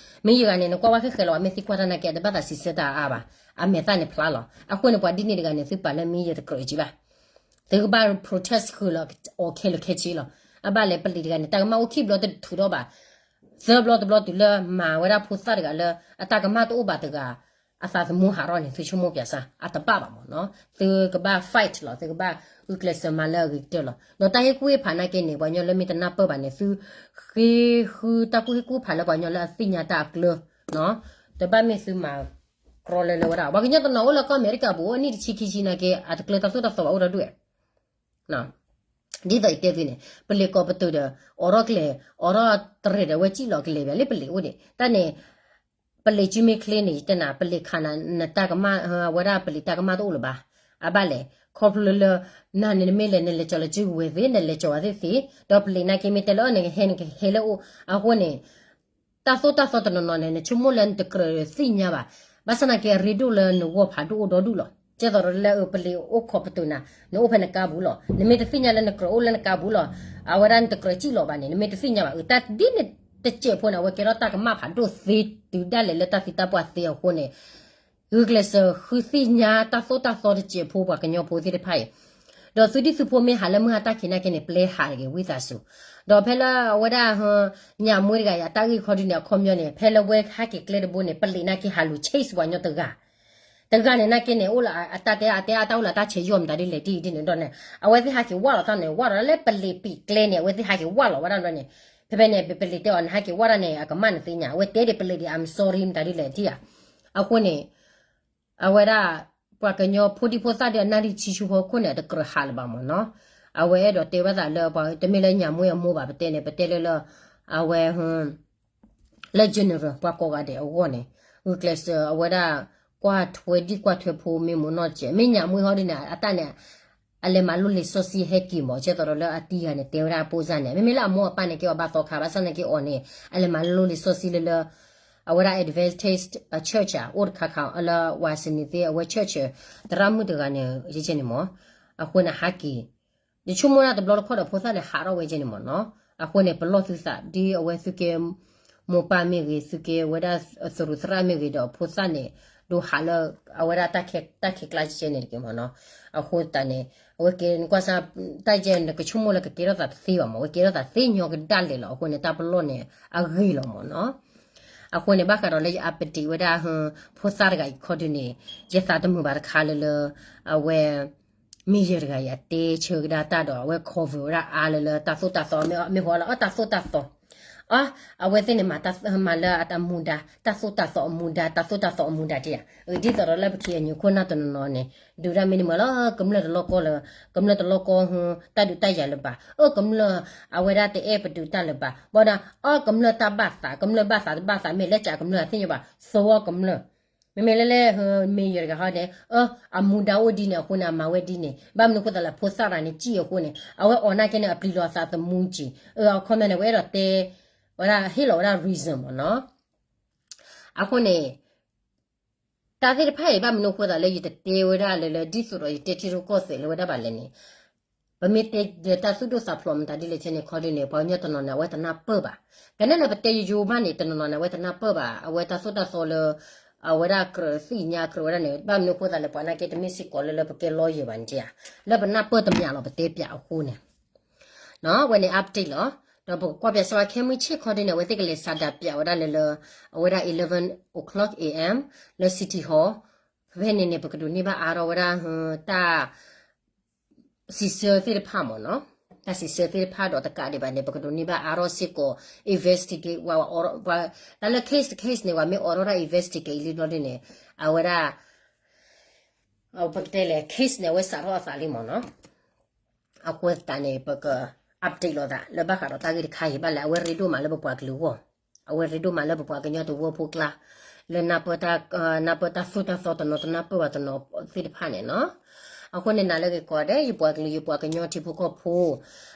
မ့ၢ်ယဂၤန့ၣ် နကွၢ်ဝဲခဲဃဲလီၤ, အမ့ၢ်သံကွၢ်တၢ်နာ်က့ အတဘၣ်သးစံးဆၢတၢ်အါဘၣ်, အမဲာ်သၣ်န့ၣ်ဖျါလီၤ. အဃိန့ၣ် ပှၤဒ်န့ၣ်တဂၤန့ၣ် သုပာ်လၢမ့ၢ်ယတကြၢးကံဘၣ် သုကဘၣ် protest ဃုာ်လီၤအီၤခဲလၢာ်ခဲဆ့လီၤ. အဘၣ်လဲၣ် ပလံၤတဂၤန့ၣ် တၢ်ကမၣ်အိၣ်ခံဘျီတထုးထီၣ်ဘၣ်, သၢဘျီတဘျီတုၤလၢမၤဝဲဒၣ်ဖိသၣ်တဂၤလၢ အတၢ်ကမၣ်တအိၣ်ဘၣ်တဂၤ အသးသမူဟးထီၣ်န့ၣ် သုဆိကမိၣ်ပၠးစ့ၢ် အတဘၣ်ဘၣ်မ့ၢ်နီၤ. သုကဘၣ် fight လီၤ, သုကဘၣ်ဂုာ်ကျဲးစၢးမၤလၢအဂ့ၤကတၢၢ်လီၤ. ဒီးတၢ်ဟ့ၣ်ကူၣ်ဟ့ၣ်ဖးနာ်က့န့ၣ် ပှၤကညီလၢမ့ၢ်တနၢ်ပၢၢ်ဘၣ်န့ၣ် သုဃ့ဃုတၢ်ကူၣ်ဟ့ၣ်ကူၣ်ဖးလၢပှၤကညီလၢအသ့ၣ်ညါတၢ်အကျၢၤ, တဘၣ်မ့ၢ်သုမၤ crime တၢ်ကီတၢ်ခဲတၢ်ကီတၢ်ခဲတြီလၢလၢဝဲဒၣ် ပှၤကညီတနီၤအိၣ်လၢကီၢ်အမဲရကၤပူၤ အိၣ်အနံၣ်တဆံခံဆံနာ်က့ အတကျဲၤတၢ်သိၣ်တၢ်သီဘၣ်အိၣ်ဒီးဒူၣ်ဝဲ ဒ်သိးယတဲသုန့ၣ် ပလံးကိးပသူးဒီး အိးထီၣ်ကျဲ အိးထီၣ်တရံးဒီး အဝဲစံၣ်လီၤကလဲၤဘၣ်လၢပလံးအိၣ်န့ၣ် တၢ်န့ၣ် ပလံးစုမ့ၢ်ချ့န့ၣ် ယတဲနၤ ပလံးခးနၤ နတၢ်ကမၣ် အဝဲဒၣ်ပလံးတၢ်ကမၣ်တအိၣ်လၢၤဘၣ်. အဘၣ်လဲၣ် ခီဖျိလၢ နၤန့ၣ်နမ့ၢ်လဲၤ နလဲၤကၠီၤလၢစုကဝဲၤသ့ နလဲၤကၠီၤအီၤသ့သ့ ဒီးပလံးနာ်က့မ့ၢ်တဲလၢအီၤ နကဟဲနကဟဲလၢအအိၣ် အဃိန့ၣ် တၢ်သိၣ်တၢ်သီတနီၤနီၤန့ၣ် နဆိကမိၣ်လၢနတကြၢးသ့ၣ်ညါဘၣ်. ဘၣ်ဆၣ်သနာ်က့အရ့ဒိၣ်လၢနဂီၢ်ဖးဒိၣ်အိၣ်ဒီဒူၣ်လီၤ. ကဲသိးဒီးလၢအပလံးအိၣ်ခိးပသူးနၤ နအိၣ်ဖဲနကါပူၤလီၤ. နမ့ၢ်တသ့ၣ်ညါလၢနကြၢးအိၣ်လၢနကါပူၤလီၤ. အဝဲဒၣ်နတကြၢးစံၣ်လီၤဘၣ်န့ၣ် နမ့ၢ်တသ့ၣ်ညါဘၣ် အတၢ်ဒ်န့ၣ်တစဲးဖိန့ၣ် အဝဲကဲထီၣ်တၢ်ကမၣ်ဖးဒိၣ်သ့တုၤဒၣ်လဲာ်လၢတၢ်သံတၢ်ပှၢ်သ့အဃိန့ၣ် ဂုာ်ကျဲးစၢးဃုသ့ၣ်ညါတၢ်သိၣ်တၢ်သီတစဲးဖိပှၤကညီဖိသ့ၣ်တဖၣ်အံၤ ဒီးသုဒံၣ်သုဖိမ့ၢ်ဟးလၢမုၢ်ဟါတၢ်ခံးနာ်က့န့ၣ် ပျဲဟးတဂ့ၤ ဝံသးစူၤ. ဒီးဖဲလၢအဝဲဒၣ် ညၣ်မွ့တဂၤအံၤ အတၢ်ဂ့ၢ်ခီဒုန့ၣ် အခီပညီန့ၣ် ဖဲလၢဝဲဟဲက့ၤကျဲတဘိန့ၣ် ပလံးနာ်က့ဟးလူၤ chase ပှၤကညီတဂၤ တဂၤန့ၣ်နာ်က့န့ၣ် အိၣ်လၢအတၢ်တဲအတဲအတၢ်အိၣ်လၢတၢ်ဆဲးယီၢ်မတၤဒ်လဲၣ်တံၢ်ဒ်န့ၣ်ဒီးန့ၣ် အဝဲသ့ၣ်ဟးက့ၤဝၢ်လီၤတၢ်န့ၣ် ဝၢ်လီၤလၢပလံးပံာ်ကျဲန့ၣ် အဝဲသ့ၣ်ဟးက့ၤဝၢ်လီၤဝဲဒၣ်ဒီးန့ၣ် ဖဲဖဲန့ၣ် ပလံးတဲအီၤ နဟဲက့ၤဝၢ်ဒၣ်န့ၣ် အကမၣ်နသ့ၣ်ညါ အဝဲတဲဒ်ပလံးဒ် I'm sorry မတၤဒ်လဲၣ်တံၢ်ဧါ. အဃိန့ၣ် အဝဲဒၣ် ပှၤကညီဖိဒံဖိသၣ်ဒီးအနၣ်ရံၣ်ဆံဆူဖီခိၣ်န့ၣ် အတကြၢးဟးလၢၤဘၣ်မ့ၢ်နီၤ. အဝဲအဲၣ်ဒိးတဲဘၣ်သးလၢပှၤတမ့ၢ်လၢညၣ်မွ့အမိၢ်ဘၣ် ပတဲန့ၣ် ပတဲလၢလၢ အဝဲ လၢ general ပှၤကိးဂၤဒဲးအဂီၢ်န့ၣ် ဂုာ်ကျဲးစၢးအဝဲဒၣ် ကွၢ်ထွဲဒံၣ်ကွၢ်ထွဲဖိမ့ၢ်မိၢ်နီၢ်စဲး မ့ၢ်ညၣ်မွ့ဟီဒ်န့ၣ် အတၢ်န့ၣ် အလဲၤမၤလိလံာ်စီဆှံဟဲက့ၤမ့ၢ် ကဲသိးဒီးလၢအတံၤဂၤန့ၣ် တဲဝဲဒၣ်အပိၢ်စၢ်န့ၣ် မ့မ့ၢ်လၢအမိၢ်အပၢ်န့ၣ် ကဲအီၤဘၣ်သီခါ ဘၣ်ဆၣ်နာ်က့အီၤန့ၣ် အလဲၤမၤလိလံာ်စီဆှံလၢလၢ အဝဲဒၣ် Adventist church အိၣ်တခါခါ လၢ ဝါစနံၤသ့ အဝဲ church သရၣ်မုၣ်တဂၤန့ၣ် ယကဲန့ၣ်မ့ၢ် အဃိန့ၣ်ဟးက့ၤ ယဆိကမိၣ်ဒၣ်တဘျီတခီၣ်ဒီးဖိသၣ်န့ၣ် ဟးထီၣ်ဝဲကဲန့ၣ်မ့ၢ်နီၤ. အဃိန့ၣ် ပလီၢ်သုသး ဒ်အဝဲသုကဲ မိၢ်ပၢ်မ့ၢ်ဂ့ၤ သုကဲဝဲဒၣ်သရူးသရၣ်မ့ၢ်ဂ့ၤဒီး ဖိသၣ်န့ၣ် ဒိးဟးလၢ အဝဲဒၣ်တၢ်ခဲကျါကဲန့ၣ်တက့ၢ်မ့ၢ်နီၤ. အဃိသတးန့ၣ် အဝဲကဲနကွၢ်စၢ် တၢ်ယဲနကဆိကမိၣ်လၢကကဲထီၣ်သးတသ့ဘၣ်မ့ၢ် အဝဲကဲထီၣ်သးသ့ညီကဒၣ်လဲာ်လီၤ. အဃိန့ၣ် တၢ်ပလီၢ်န့ၣ် အဂ့ၤလီၤမ့ၢ်နီၤ. အဃိန့ၣ် ဘၣ်ဃးဒီးလၢယ update ဝဲဒၣ် ဖိသၣ်တဂၤအံၤခီဒုန့ၣ် ယသးတမုာ်ဘၣ်တခါလၢလၢ အဝဲ mayor တဂၤအံၤ အတဲဆၢကဒါတၢ်ဒီး အဝဲ cover ဝဲဒၣ်အါလၢလၢတၢ်သိၣ်တၢ်သီ မ့ၢ်ဟီလၢအတၢ်သိၣ်တၢ်သီ အ အဝဲသ့ၣ်န့ၣ် မၤလၢအတၢ်မူဒါ တၢ်သိၣ်တၢ်သီအမူဒါ တၢ်သိၣ်တၢ်သီအမူဒါတယၤ ဒ်သိးဒီးလၢပခံအညိးခိၣ်နၢ်တနီၤနီၤန့ၣ် ဒုးဒၣ်မ့ၢ်န့ၣ်မ့ၢ်လၢ ကမျၢၢ်တလီၢ်ကီလၢ ကမျၢၢ်တလီၢ်ကီ တၢ်ဒုးတၢ်ယၤလၢၤဘၣ် အၢ ကမျၢၢ် အဝဲဒၣ်တအဲၣ်ပဒုးတၢ်လၢၤဘၣ် ဘၣ်ဒီး အၢ ကမျၢၢ်တၢ်ဘၣ်သး ကမျၢၢ်ဘၣ်သးတဘၣ်သး မ့ၢ်လဲၤကးကမျၢၢ်သ့ၣ်ညါဘၣ် သိအီၤကမျၢၢ် မ့မ့ၢ်လၢလၢ mayor တဂၤဟီန့ၣ် အၢ အမူဒါအိၣ်ဒ်န့ၣ်အဃိန့ၣ် အမၤဝဲဒ်န့ၣ် ဘၣ်မနုၤအဃိသးလၢ ဖိသၣ်ရၤန့ၣ် စံၣ်အဃိန့ၣ် အဝဲအိၣ်နာ်က့န့ၣ် အပျံၤလီၤအသးသမူက့ၤ အခီပညီန့ၣ် အဝဲအဲၣ်ဒိးတဲ ဝဲဒၣ်ဟ့ၣ်လီၤဝဲဒၣ် reason မ့ၢ်နီၤ. အဃိန့ၣ် တၢ်သ့ၣ်တဖၣ်အံၤ ဘၣ်မနုၤအဃိသးလၢယတတဲဝဲဒၣ်လၢလၢ ဒ်သိးဒီးယတဲထံရူၢ်ကီၢ်သဲးလၢၤဝဲဒၣ်ဘၣ်လဲၣ်န့ၣ် ပမ့ၢ်တဲဒီးတၢ်သူၣ်ဒိၣ်သးဖျိးမတၤဒ်လဲၣ်ဆဲန့ၣ် ခီဒုန့ၣ် ပှၤကညီတနီၤန့ၣ် အဝဲတနၢ်ပၢၢ်ဘၣ်. ကနဲၣ်လၢပတဲယိယိဘၣ်န့ၣ် တနီၤနီၤန့ၣ် အဝဲတနၢ်ပၢၢ်ဘၣ် အဝဲတၢ်သိၣ်တၢ်သီလၢ အဝဲဒၣ်ကြၢးသ့ၣ်ညါကြၢးဝဲဒၣ်န့ၣ် ဘၣ်မနုၤအဃိသးလၢပှၤနာ်က့တမ့ၢ်စ့ၢ်ကီးလၢလၢပကဲ lawyer ဘၣ်န့ၣ်ဧါ လၢပနၢ်ပၢၢ်တမ့ၢ်လီၤ ပတဲပၠးအဃိန့ၣ် အဝဲန့ၣ် update လီၤ. ဒီးပကကွၢ်ပၠးစၢ်ဝဲခဲမုၢ်ဆ့ၣ်ခီဒုန့ၣ် အဝဲသ့ၣ်ကလဲၤဆန္ဒပြဝဲဒၣ်လၢလၢ အဝဲဒၣ် eleven o'clock A M လၢ City Hall ဖဲန့ၣ်န့ၣ် ပကဒိးန့ၢ်ဘၣ်အါထီၣ်ဝဲဒၣ် တၢ် စံးဆၢသ့ၣ်တဖၣ်မ့ၢ်နီၤ. တၢ်စံးဆၢသ့ၣ်တဖၣ်ဒီးတကးဒံးဘၣ်န့ၣ် ပကဒိးန့ၢ်ဘၣ်အါထီၣ်စ့ၢ်ကီး investigate ဝဲ တၢ်လၢ case တ case န့ၣ် ပှၤမ့ၢ်အိးထီၣ်တၢ် investigate လံဘျီဒုန့ၣ် အဝဲဒၣ် ပကတဲလဲၣ် case န့ၣ် အဝဲစးထီၣ်အသးလံမ့ၢ်နီၤ. အဃိသတးန့ၣ် ပက update လိာ်သး လၢဘၣ်ဃးဒီးတၢ်ဂ့ၢ်တခါအံၤ ဘၣ်လဲၣ် အဝဲရ့ဒိၣ်မးလၢပပှၤကလုာ်အဂီၢ်, အဝဲရ့ဒိၣ်မးလၢပပှၤကညီတဝၢဖိကျါ, လၢ နၢ်ပၢၢ်တၢ်သိၣ်တၢ်သီတနီၤ တနၢ်ပၢၢ်ဘၣ်တနီၤသ့ၣ်တဖၣ်န့ၣ်နီၤ. အဃိန့ၣ် နၤလၢဂ့ၤကိးဂၤဒဲး ယပှၤကလုာ် ယပှၤကညီထံဖိကီၢ်ဖိ,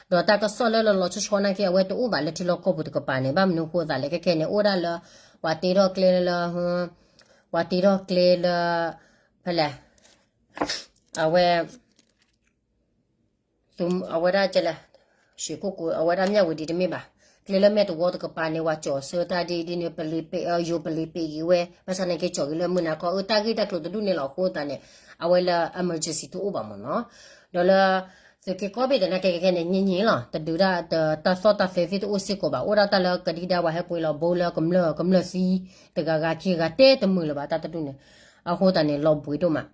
ဒီးတၢ်ကစီၣ်လၢလီၤလီၤဆီဆီနာ်က့ အဝဲတအိၣ်ဘၣ်လၢထံလီၢ်ကီၢ်ပူၤတကပၤန့ၣ် ဘၣ်မနုၤအဃိသးလဲၣ် ခဲခဲန့ၣ် အိၣ်ဒၣ်လၢ ပှၤတ့ထီၣ်ကျဲလၢ ပှၤတ့ထီၣ်ကျဲလၢ ဖဲလဲၣ် အဝဲ အဝဲဒၣ်ကလဲၣ်, ရွှေကုက္ကို အဝဲဒၣ် မြဝတီ တမ့ၢ်ဘၣ်, ကျဲလၢမဲၢ်တဝီတကပၤန့ၣ် ပှၤကၠီၤဆၢတၢ်ဒ်ဒ်န့ၣ် ပလံးပ့း ယိၤပလံးပ့းက့ၤဝဲ ဘၣ်ဆၣ်န့ၣ်က့ၤ ကၠီၤက့ၤလၢမုၢ်နၤခီ အၢ တၢ်ဂ့ၢ်တၢ်ကျိၤတဒူၣ်န့ၣ်လီၤ. အဃိသတးန့ၣ် အဝဲလၢ emergency တအိၣ်ဘၣ်မ့ၢ်နီၤ. ဒီးလၢ သုးက့ကိးဘ့ၣ်ဒီး နကဲကဲန့ၣ် ငြိမ်ငြိမ်လီၤ, တဒုးဒၣ် တၢ်သီၣ်တၢ်သဲသ့ၣ်တအိၣ်စ့ၢ်ကီးဘၣ်, အိၣ်ဒၣ်တၢ်လၢကဒံကဒါ ပှၤဟဲကွံာ်လီၤဘိလၢကမျၢၢ် ကမျၢၢ်သံ တဂၤဂၤခံဂၤ တဲတမုာ်လၢၤဘၣ် တၢ်တဒူၣ်န့ၣ်. အဃိသတးန့ၣ် လီၤဘှံးဒိၣ်မး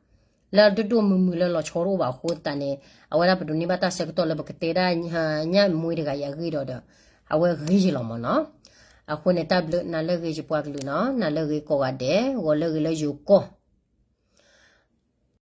လၢဒိၣ်ဒိၣ်မုၢ်မုၢ်လၢလီၤဆီတအိၣ်ဘၣ်အဃိသတးန့ၣ် အဝဲဒၣ်ပဒိးန့ၢ်ဘၣ်တၢ်ဆၢကတီၢ်လၢပကတဲဒၣ် ညၣ်မွ့တဂၤအံၤအဂ့ၢ်ဒီးဒီး အဝဲဂ့ၤယလီၤမ့ၢ်နီၤ. အဃိန့ၣ် တၢ်ဘျုး နၤလၢဂ့ၤ ယပှၤကလုာ်နီၤ, နၤလၢဂ့ၤကိးဂၤဒဲး, ဂီၤလၢဂ့ၤလၢယိၤကီၢ်